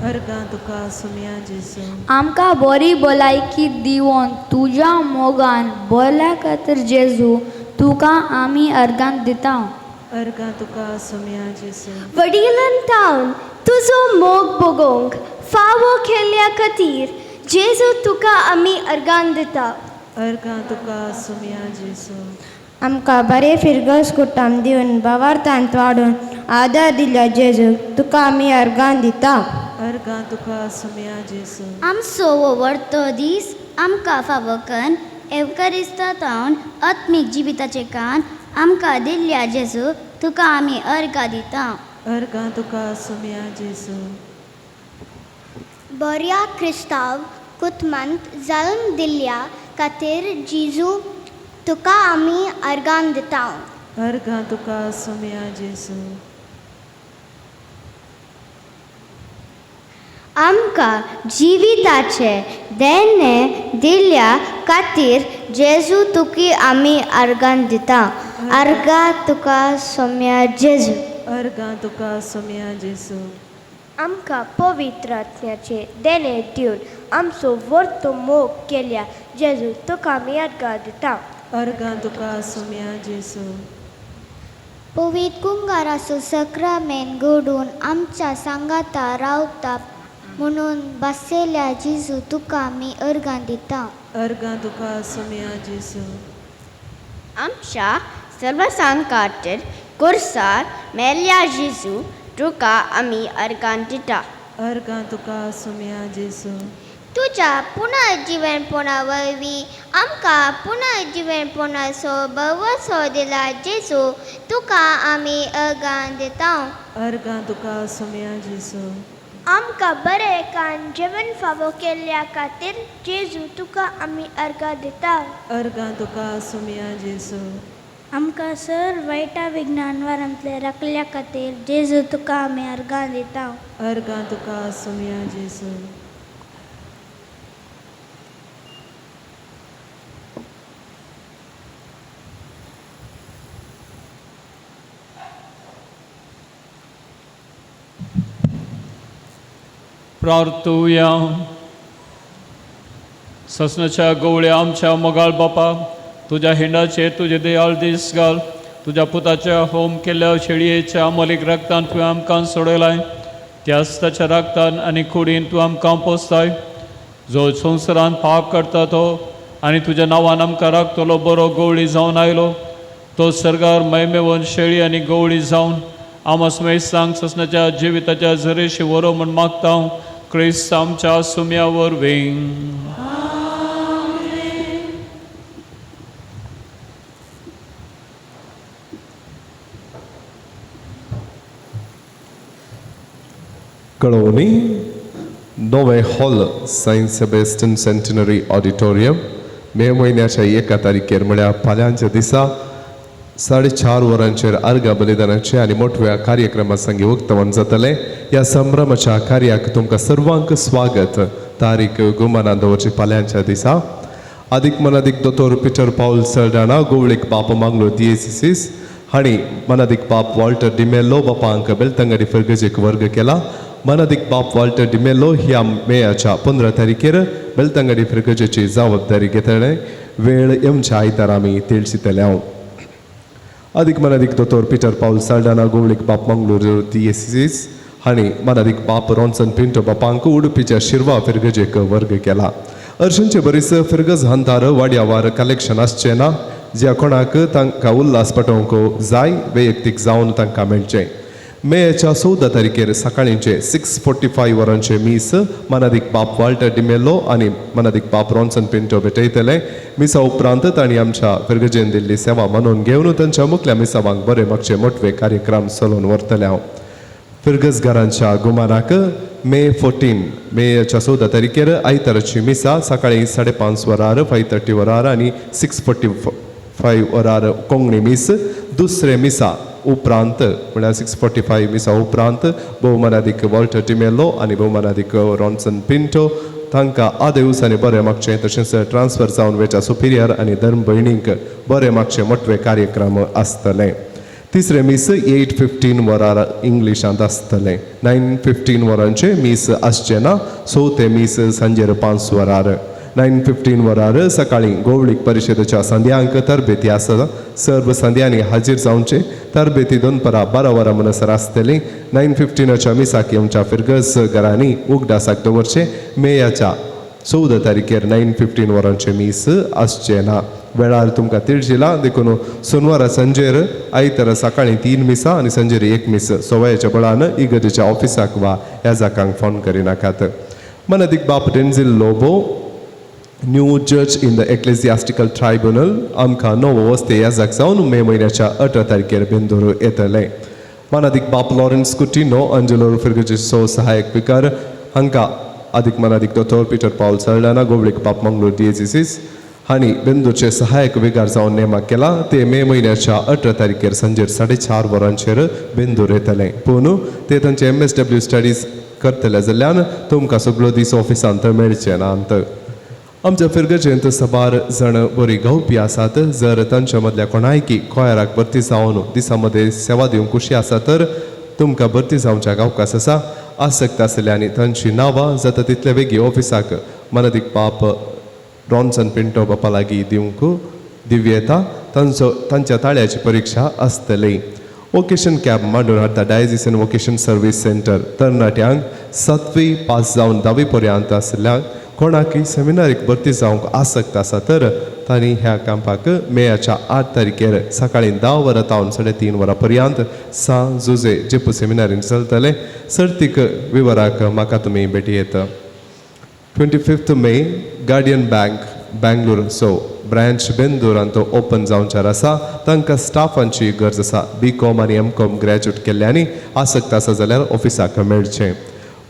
अर्गां तुका सोम्या जेजू. आमकां बरी भलायकी दिवन तुज्या मोगान बऱ्या खातीर जेजू तुका आमी अर्गां दिता. अर्गां तुका सोम्या जेजू. वडिलां तावन तुजो मोग भोगोवंक फावो केल्ल्या खातीर जेजू तुका आमी अर्गां दिता. अर्गां तुका सोम्या जेजू. आमकां बरें फिरगस कुटाम दिवन भावार्थांत वाडून आदार दिल्या जेजू तुका आमी अर्गां दिता. अर्गां तुका सोम्या जेजू. आमचो हो वर्तो दीस आमकां फावो कन्न एवकरिस्ता तावन आत्मीक जिविताचें कान आमकां दिल्ल्या जेजू तुका आमी अर्गां दिता. अर्गां तुका सोम्या जेजू. बऱ्या क्रिस्तांव कुटुंबांत जल्म दिल्ल्या खातीर जेजू तुका आमी अर्गां दिता. अर्गां तुका सोम्या जेजू. आमकां जिविताचे देणें दिल्ल्या खातीर जेजू तुकी आमी अर्गां दिता. अर्गां तुका सोम्या जेजू. अर्गां तुका सोम्या जेजू. आमकां पवित्र आत्म्याचें देणें दिवन आमचो वर्तो मोग केल्या जेजू तुका आमी अर्गां दिता. अर्गां तुका सोम्या जेजू. पवित्र कुंगाराचो सक्रामेन घडून आमच्या सांगाता रावता म्हणून बसयल्या जेजू तुका आमी अर्गां दिता. अर्गां तुका सोम्या जेजू. आमच्या सर्वसांखातीर कुर्सार मेल्या जेजू तुका आमी अर्गां दिता. अर्गां तुका सोम्या जेजू. तुज्या पुनर्जिवनपणा वरवीं आमकां पुनर्जिवनपणाचो भरवंसो दिला जेजू तुका आमी अर्गां दिता. अर्गां तुका सोम्या जेजू. आमकां बरें कान जेवण फावो केल्ल्या खातीर जेजू तुका आमी अर्गां दिता. अर्गां तुका सोम्या जेजू. आमकां सर वायटा विज्ञानवारांतले राखल्या खातीर जेजू तुका आमी अर्गां दिता. अर्गां तुका सोम्या जेजू. प्रार्थुया. ससनाच्या गवळ्या आमच्या मोगाळ बापा, तुज्या हिंडाचेर तुजे दयाळ दीस घाल. तुज्या पुताच्या होम केल्ल्या शेळयेच्या अमोलीक रक्तान तुवें आमकां सोडयलाय. त्याच ताच्या रक्तान आनी कुडीन तूं आमकां पोसताय. जो संवसारान पाप करता तो आनी तुज्या नांवान आमकां राखतलो बरो गवळी जावन आयलो तो सर्गार मैमेवन शेळी आनी गवळी जावन आमा समेस्तांक ससनाच्या जिविताच्या झरेशी व्हरो म्हूण मागता हांव क्रिस्त आमच्या सुम्या वरवीं. कळोवणी नवें hall Saint Sebastian centenary auditorium मे म्हयन्याच्या 1 तारखेर म्हळ्यार फाल्यांच्या दिसा 4:30 वरांचेर अर्घा बलिदानाचे आनी मोठव्या कार्यक्रमा संगी उक्तावण जातलें. ह्या संभ्रमाच्या कार्याक तुमकां सर्वांक स्वागत. तारीख गुमाना दवरची फाल्यांच्या दिसा. आदीक मनादीक दोतोर पिटर पावल सल्डाणा गोवळीक बाप मांगलो दियेसिसीस हांणी मनादीक बाप वॉल्टर डिमेलो बापांक बेलतंगडी फिर्गजेक वर्ग केला. मनादीक बाप वॉल्टर डिमेलो ह्या मेयाच्या 15 तारखेर बेलतंगडी फिर्गजेची जबाबदारी घेतले. वेळ येमच्या आयतार आमी तेळशितले हांव. आदीक मनादीक दोतोर पिटर पावल साल्डाना गोवळीक बाप मंगळूर दियेसिसीस हांणी मनादीक बाप रॉन्सन पिंटो बापांक उडुपीच्या शिरवा फिर्गजेक वर्ग केला. अर्शनचे बरीच फिर्गज हंतार वाड्यावार कलेक्शन आसचें ना. ज्या कोणाक तांकां उल्हास पटोवंक जाय वैयक्तीक जावन तांकां मेळचें. मेच्या 14 तारखेर सकाळींचे 6:45 वरांचे मीस मनादीक बाप वाल्टर डिमेलो आनी मनादीक बाप रॉन्सन पिंटो भेटयतले. मिसा उपरांत तांणी आमच्या फिर्गजेन दिल्ली सेवा मनोवन घेवन तांच्या मुखल्या मिसावांक बरे मागचे मोटवे कार्यक्रम चलोवन व्हरतले हांव. फिर्गजगारांच्या गुमानाक मे 14 मेच्या 14 तारखेर आयताराची मिसा सकाळी 5:30 वरार 5:30 वरार आनी 6:45 वरार कोंकणी मीस. दुसरे मिसा उपरांत म्हळ्यार 6:45 मिसा उपरांत भोवमानादीक वॉल्टर डिमेलो आनी भोवमानादीक रॉन्सन पिंटो तांकां आदेवस आनी बरें मागचें तशेंच ट्रान्सफर जावन वेच्या सुपिरियर आनी धर्म भयणींक बरें मागचें मोटवे कार्यक्रम आसतले. तिसरें मीस 8:15 वरार इंग्लिशांत आसतलें. 9:15 वरांचें मीस आसचें ना. चवथें मीस सांजेर 5 वरार. 9:15 वरार सकाळीं गोवळीक परिशदेच्या संध्यांक तरबेती आसा. सर्व संध्यांनी हाजीर जावचें. तरबेती दनपरां 12 वरां म्हणसर आसतली. 9:15 मिसाक आमच्या फिर्गज घरांनी उगडासाक दवरचें. मेयाच्या 14 तारखेर 9:15 वरांचें मीस आसचें ना. वेळार तुमकां तिळशिला देखून सोनवारा सांजेर आयतारा सकाळीं 3 मिसां आनी सांजेर 1 मीस सवायच्या बळान इगर्जेच्या ऑफिसाक वा ह्या जाकांक फोन करिनाकात. मनादीक बाप Denzil Lobo new जज इन the ecclesiastical tribunal आमकां नवो वस्ते याजाक जावन मे म्हयन्याच्या 18 तारखेर बेंदूर येतले. मानादीक बाप लॉरन्स कुटिनो अंजलो फिर्गजेचो सहायक विकार हांकां आदीक मानादीक दोतोर पिटर पावल सल्डाना गोवळीक बाप मंगळूर दियेसिसीस हांणी बेंदूरचे सहायक विगार जावन नेमक केला. ते मे म्हयन्याच्या 18 तारखेर सांजेर 4:30 वरांचेर बेंदूर येतले. पूण ते तांचे MSW studies करतले जाल्यान तुमकां सगळो दीस ऑफिसांत मेळचे नात. आमच्या फिरगजेंत सबार जण बरी गावपी आसात. जर तांच्या मदल्या कोणायकी कोयराक भरती जावन दिसा मदें सेवा दिवंक खुशी आसा तर तुमकां भरती जावच्याक अवकाश आसा. आसक्त आसले आनी तांची नांवां जाता तितले बेगी ऑफिसाक मनादीक बाप रॉन्सन पिंटो बापा लागीं दिवंक दिवयेता. तांचो तांच्या ताळ्याची परिक्षा आसतली. वोकेशन कॅब मांडून हाडटा डायजिसन वोकेशन सर्वीस सेंटर. तरणाट्यांक 7वी पास जावन 10वी पर्यंत आशिल्ल्यांक कोणाकय सेमिनारीक भरती जावंक आसक्त आसा तर तांणी ह्या कॅम्पाक मेयाच्या 8 तारखेर सकाळी 10 वरां तावन 3:30 वरां पर्यंत सां जुजे जेपू सेमिनारीन चलतले. सर्तीक विवराक म्हाका तुमी भेटी येता. 25 May Guardian bank Bangalore so branch बेंदूरांत open जावच्यार आसा. तांकां स्टाफांची गरज आसा. BCom आनी MCom graduate केल्ल्यांनी आसक्त आसा जाल्यार ऑफिसाक मेळचें.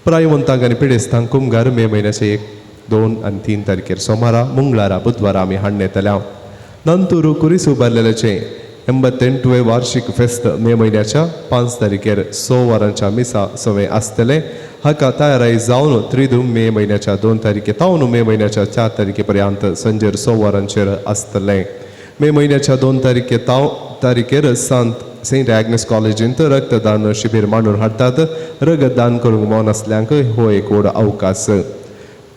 प्रायवंतांक आनी पिडेस्तांक कुमगार मे म्हयन्याचे 1, 2 आनी 3 तारखेर सोमारा, मंगळारा, बुधवारा आमी हाडून येतले. नंतूर कुरीस उबारलेल्याचें 88वें वार्षिक फेस्त मे म्हयन्याच्या 5 तारखेर 6 वरांच्या मिसा सवें आसतलें. हाका तयाराय जावन त्रिदूम मे म्हयन्याच्या 2 तारखे तावन मे म्हयन्याच्या 4 तारखे पर्यंत संजेर 6 वरांचेर आसतलें. मे म्हयन्याच्या 2 तारखेर सेंट एग्नेस कॉलेजींत रक्तदान शिबीर मांडून हाडटात. रगतदान करूंक मन आसल्यांक हो एक व्हड अवकाश.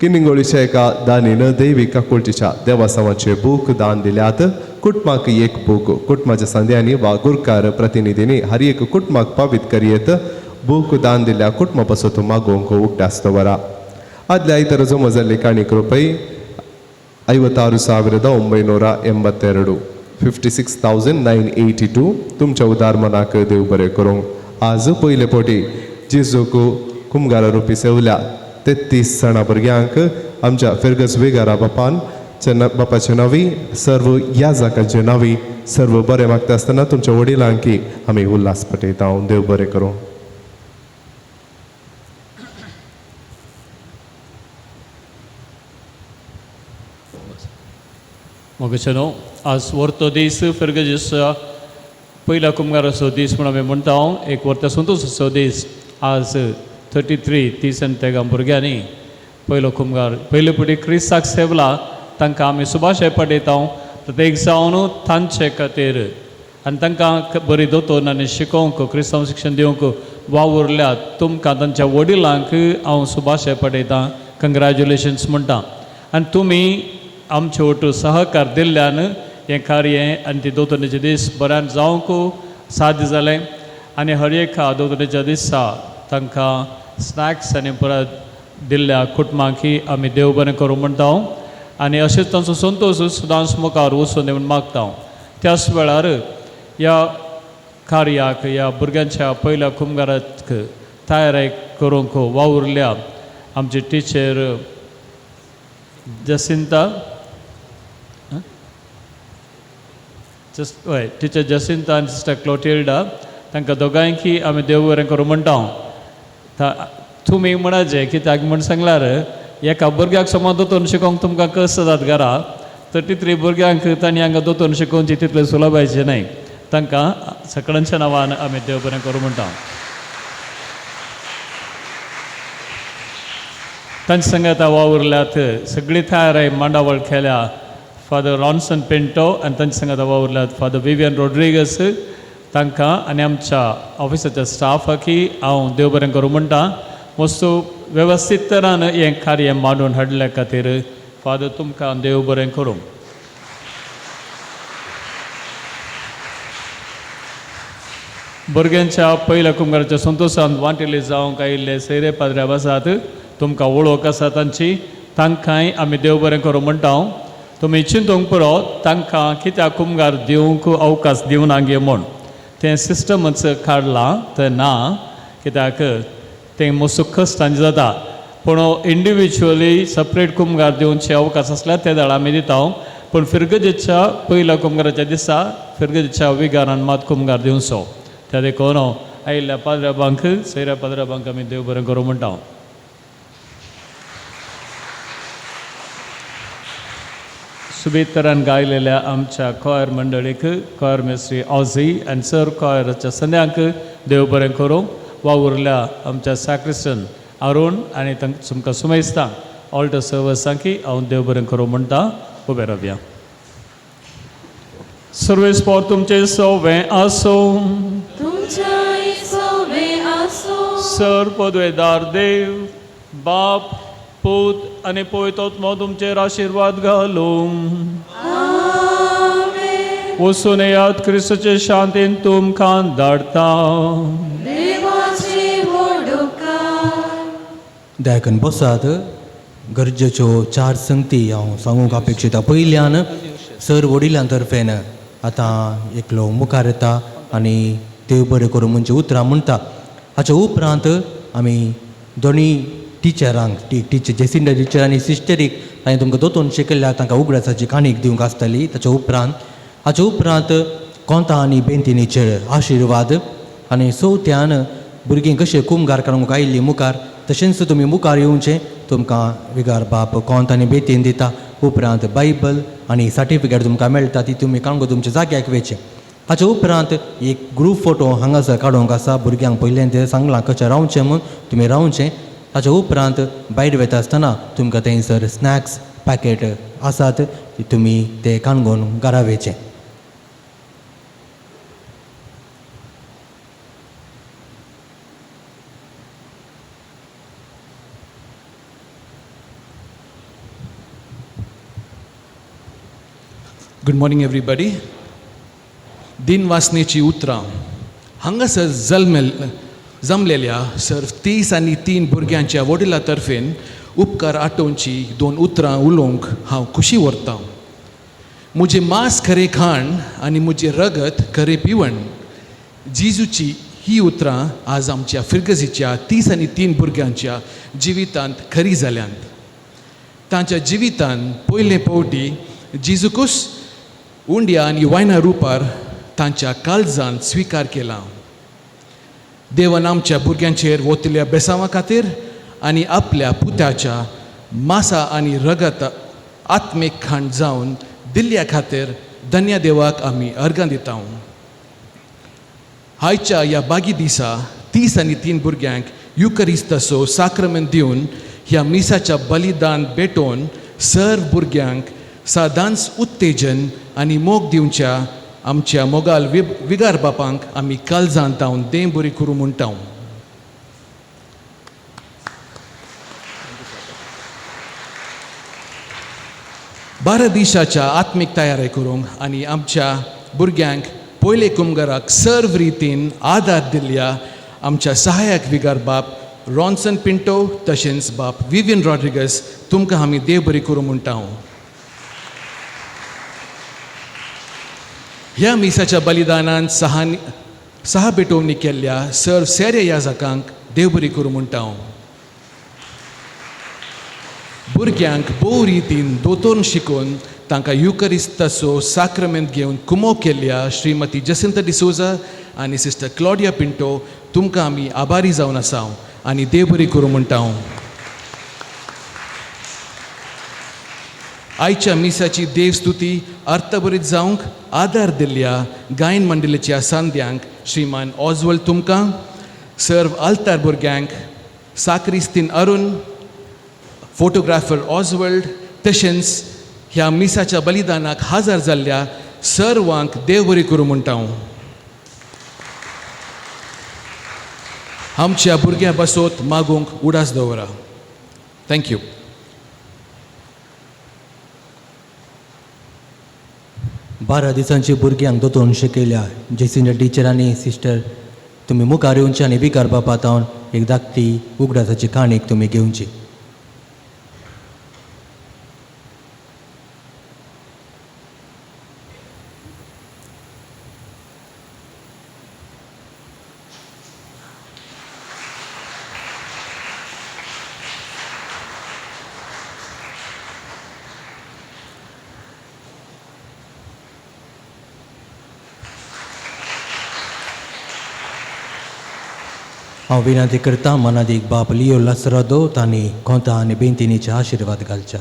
किनिंगोळीच्या एका दानीन देवी काकुळटीच्या देवासांवाचे बूक दान दिल्यात. कुटुंबाक एक बूक कुटुंबाच्या सांद्यांनी वा गुरकार प्रतिनिधींनी हर एक कुटुंबाक पावीत करयेत. बूक दान दिल्या कुटुंबा पासत मागोवंक उगडास दवरा. आदल्या इतर जमा जाल्ली काणीक रुपय 56,982 56,982. तुमच्या उदार मनाक देव बरें करूंक. आज पयले फावटी जेजूक कुमगारा रुपी सेवल्या 33 जाणां भुरग्यांक आमच्या फिरगज वेगारा बापान बापाचे नांवी सर्व याजाकांचे नांवी सर्व बरें मागता आसतना तुमच्या वडिलांकी आमी उल्हास पटयता. देव बरें करूं. मोगेचेनो आज वर्तो दीस फिरगजीस पयल्या कुमगाराचो दीस म्हूण आमी म्हणटा. एक वर्ता संतोषाचो दीस. आज 33 30 आनी तेगां भुरग्यांनी पयलो कुमगार पयले फावटी क्रिस्ताक सेवला. तांकां आमी सुभाशय पडयता. तर एक जावन तांचे खातीर आनी तांकां बरी दोतोर आनी शिकोवंक क्रिस्तांव शिक्षण दिवंक वावुरल्यात तुमकां तांच्या वडिलांक हांव सुभाशय पडयता. कंग्रेच्युलेशन्स म्हणटा. आनी तुमी आमचे वटू सहकार दिल्ल्यान हें कार्य आनी ती दोतोरणीचे दीस बऱ्यान जावंक साध्य जालें. आनी हर एका दोतोरणीच्या दिसा तांकां स्नॅक्स आनी परत दिल्ल्या कुटुंबांकी आमी देव बरें करूं म्हणटा. आनी अशेंच तांचो संतोश सदांच मुखार वचून म्हूण मागता. त्याच वेळार ह्या कार्याक ह्या भुरग्यांच्या पयल्या कुमगाराक तयारी करूंक वावुरल्या आमची टिचर जसिंता हय टिचर जसिंता आनी सिस्टर क्लोटिल्डा तांकां दोगांयकी आमी देव बरें करूं म्हणटा. तुमी म्हणाचे कित्याक म्हूण सांगल्यार एका भुरग्याक समज दोतोर शिकोवंक तुमकां कश्ट जाता घरा 33 भुरग्यांक तांणी हांगा दोतोर शिकोवची तितलें सुलभायचें न्हय. तांकां सगळ्यांच्या नांवान आमी देव बरें करूं म्हणटा. तांचे संगात वावुरल्यात सगळी तयाराय मांडावळ केल्या फादर रॉन्सन पिंटो आनी तांचे संगात वावुरल्यात फादर विवियन रोड्रिगस. तांकां आनी आमच्या ऑफिसाच्या स्टाफाकी हांव देव बरें करूं म्हणटा. वस्तू वेवस्थीत तरान हें कार्य मांडून हाडल्या खातीर फादर तुमकां देव बरें करूं. भुरग्यांच्या पयल्या कुमगाराच्या संतोशान वांटिल्ले जावंक आयिल्ले सैरे पाद्र्याब आसात तुमकां वळख आसा तांची. तांकांय आमी देव बरें करूं म्हणटा. तुमी चिंतूंक पुरो तांकां कित्याक कुमगार दिवंक अवकाश दिवना गे म्हूण तें सिस्टमच काडलां तें ना कित्याक तें मातसो कश्टांचें जाता. पूण इंडिविज्युअली सपरेट कुमगार दिवचे अवकाश आसल्यार ते वेळार आमी दिता. पूण फिरगजेच्या पयल्या कुमगाराच्या दिसा फिरगजेच्या विगारान मात कुमगार दिवचो. त्या देखून आयिल्ल्या पाद्र्याबांक सैऱ्या पाद्र्याबांक आमी देव बरें करूं म्हणटा. सुबेतरान गायलेल्या आमच्या कॉयर मंडळीक, कॉयर मेस्त्री ऑझी आनी सर कॉयराच्या संद्यांक देव बरें करूं. वावुरल्या आमच्या साक्रिस्टन अरुण आनी तुमकां सुमेस्तांक ऑल्टर सर्वसांकी हांव देव बरें करूं म्हणटा. उबें रावया. सर्वेस पोर तुमचें सवें आसूं. सर पदवेदार देव बाप पूत आनी पवित्र आत्मो तुमचेर आशिर्वाद घालूं. वचून येयात, क्रिस्ताचे शांतीन तुमकां धाडटा. दयाकन बसात. गरजेच्यो चार संगती हांव सांगूंक अपेक्षिता. पयल्यान सर वडिलां तर्फेन आतां एकलो मुखार येता आनी देव बरें करूं म्हणजे उतरां म्हणटा. हाच्या उपरांत आमी दोनी टिचरांक, टिचर जेसिंडा टिचर आनी सिस्टरीक, तांणी तुमकां दोतोन शिकयल्ल्या तांकां उगडासाची काणीक दिवंक आसतली. ताच्या उपरांत हाच्या उपरांत कोंता आनी बेंतिनीचेर आशिर्वाद आनी चवथ्यान भुरगीं कशें कुमगार काडूंक आयिल्लीं मुखार तशेंच तुमी मुखार येवचें. तुमकां विगार बाप कोंत आनी बेतीन दिता. उपरांत बायबल आनी सर्टिफिकेट तुमकां मेळटा, ती तुमी काडून तुमच्या जाग्याक वेचें. हाच्या उपरांत एक ग्रूप फोटो हांगासर काडूंक आसा. भुरग्यांक पयल्यान तें सांगलां कशें रावचें म्हूण, तुमी रावचें. हाच्या उपरांत भायर वता आसतना तुमकां थंयसर स्नॅक्स पॅकेट आसात, तुमी ते काणगोन घरा वेचें. Good morning everybody. दिनवासनेची उतरां. हांगासर जमलेल्या सर 33 भुरग्यांच्या वडिला तर्फेन उपकार आटोवची दोन उतरां उलोवंक हांव खुशी व्हरतां. म्हजें मांस खरें खाण आनी म्हजें रगत खरें पिवण. जेजूची ही उतरां आज आमच्या फिर्गजीच्या 33 भुरग्यांच्या जिवितांत खरी जाल्यांत. तांच्या जिवितांत पयले पावटी जेजूकूच उंड्या आनी वायना रुपार तांच्या काळजान स्विकार केला. देवान आमच्या भुरग्यांचेर वतिल्ल्या बेसांवा खातीर आनी आपल्या पुताच्या मासा आनी रगत आत्मीक खाण जावन दिल्ल्या खातीर धन्य देवाक आमी अर्गां दिता. आयच्या ह्या बागी दिसा 33 भुरग्यांक युकरिस्ताचो साक्रमेंत दिवन ह्या मिसाच्या बलिदान भेटोवन सर्व भुरग्यांक सदांच उत्तेजन आनी मोग दिवच्या आमच्या मोगाल विगार बापांक आमी काळजांत तावन देव बरी करूं म्हणटा. भारत देशाच्या आत्मीक तयारी करूंक आनी आमच्या भुरग्यांक पयले कुमगाराक सर्व रितीन आदार दिल्ल्या आमच्या सहायक विगार बाप रॉन्सन पिंटो तशेंच बाप विवियन रॉड्रिगस तुमकां आमी देव बरी करूं म्हणटा. ह्या मिसाच्या बलिदानान सहा भेटवणी केल्ल्या सर्व सेरे याजकांक देव बरी करूं म्हणटा. भुरग्यांक भोव रितीन दोतोन शिकोवन तांकां युकरिस्ताचो साक्रमेंत घेवन कुमो केल्ल्या श्रीमती जसिंता डिसोजा आनी सिस्टर क्लॉडिया पिंटो तुमकां आमी आभारी जावन आसा आनी देव बरी करूं म्हणटा. आयच्या मिसाची देवस्तुती अर्थभरीत जावंक आदार दिल्ल्या गायन मंडळीच्या सांद्यांक श्रीमान ऑजवल तुमकां, सर्व आल्तार भुरग्यांक, साक्रिस्तीन अरुण, फोटोग्राफर ऑजवल्ड तशेंच ह्या मिसाच्या बलिदानाक हाजर जाल्ल्या सर्वांक देव बरी करूं म्हणटा. आमच्या भुरग्यां बसोत मागूंक उडास दवरा. Thank you. 12 दिसांची भुरग्यांक दोतोन शिकयल्या जेसिंडा टिचर आनी सिस्टर तुमी मुखार येवचे आनी विकार बापा तावन एक धाकटी उगडासाची काणीक तुमी घेवची. हांव विनंती करता मनादीक बाप लियो लसरादो तांणी कोंता आनी बेंतिनीचे आशिर्वाद घालच्या.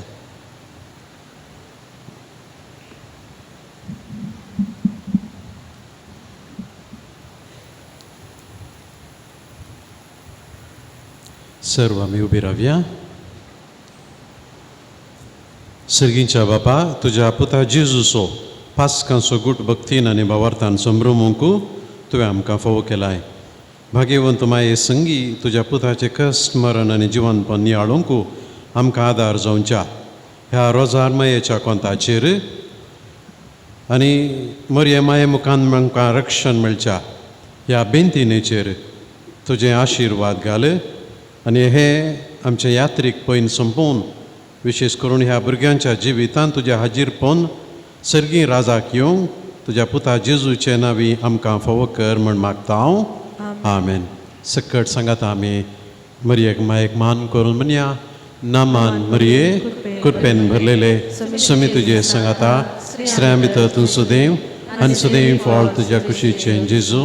सर्व आमी उबी रावया. सर्गींच्या बापा, तुज्या पुता जेजूचो पास्कांचो गूट भक्तीन आनी भावार्थान संभ्रमूंक तुवें आमकां फावो केलाय. भाग्यवंत माये संगी तुज्या पुताचें कश्ट, मरण आनी जिवनपण नियाळूंक आमकां आदार जावच्या ह्या रोजार मायेच्या कोंताचेर आनी मरये माये मुखान आमकां रक्षण मेळच्या ह्या बेंतिनेचेर तुजें आशिर्वाद घाल आनी हे आमचें यात्रीक पयन संपोवन विशेश करून ह्या भुरग्यांच्या जिवितांत तुज्या हाजीरपण सर्गी राजाक येवंक तुज्या पुता जेजूचे नांवी आमकां फावो कर म्हण मागता हांव. आमेन. सकट सांगात आमी मरयेक मायेक मान करून म्हणया. नामान मरये, कृपेन भरलेले, समी तुजे सांगाता, स्त्रियां भितर तूं सुदैव आनी सुदैव फळ तुज्या कुशीचें जेजू.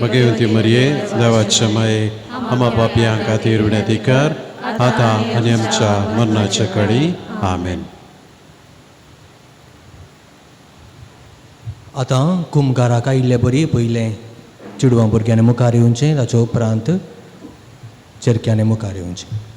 भगवती मरये, देवाच्या माये, आमा पापयां खातीर विनंती कर आतां आनी आमच्या मरणाच्या कडी. आमेन. आतां कुमकाराक आयिल्ले बरी पयलें चेडवां भुरग्यांनी मुखार येवचें, ताचे उपरांत चेरक्यांनी मुखार येवचें.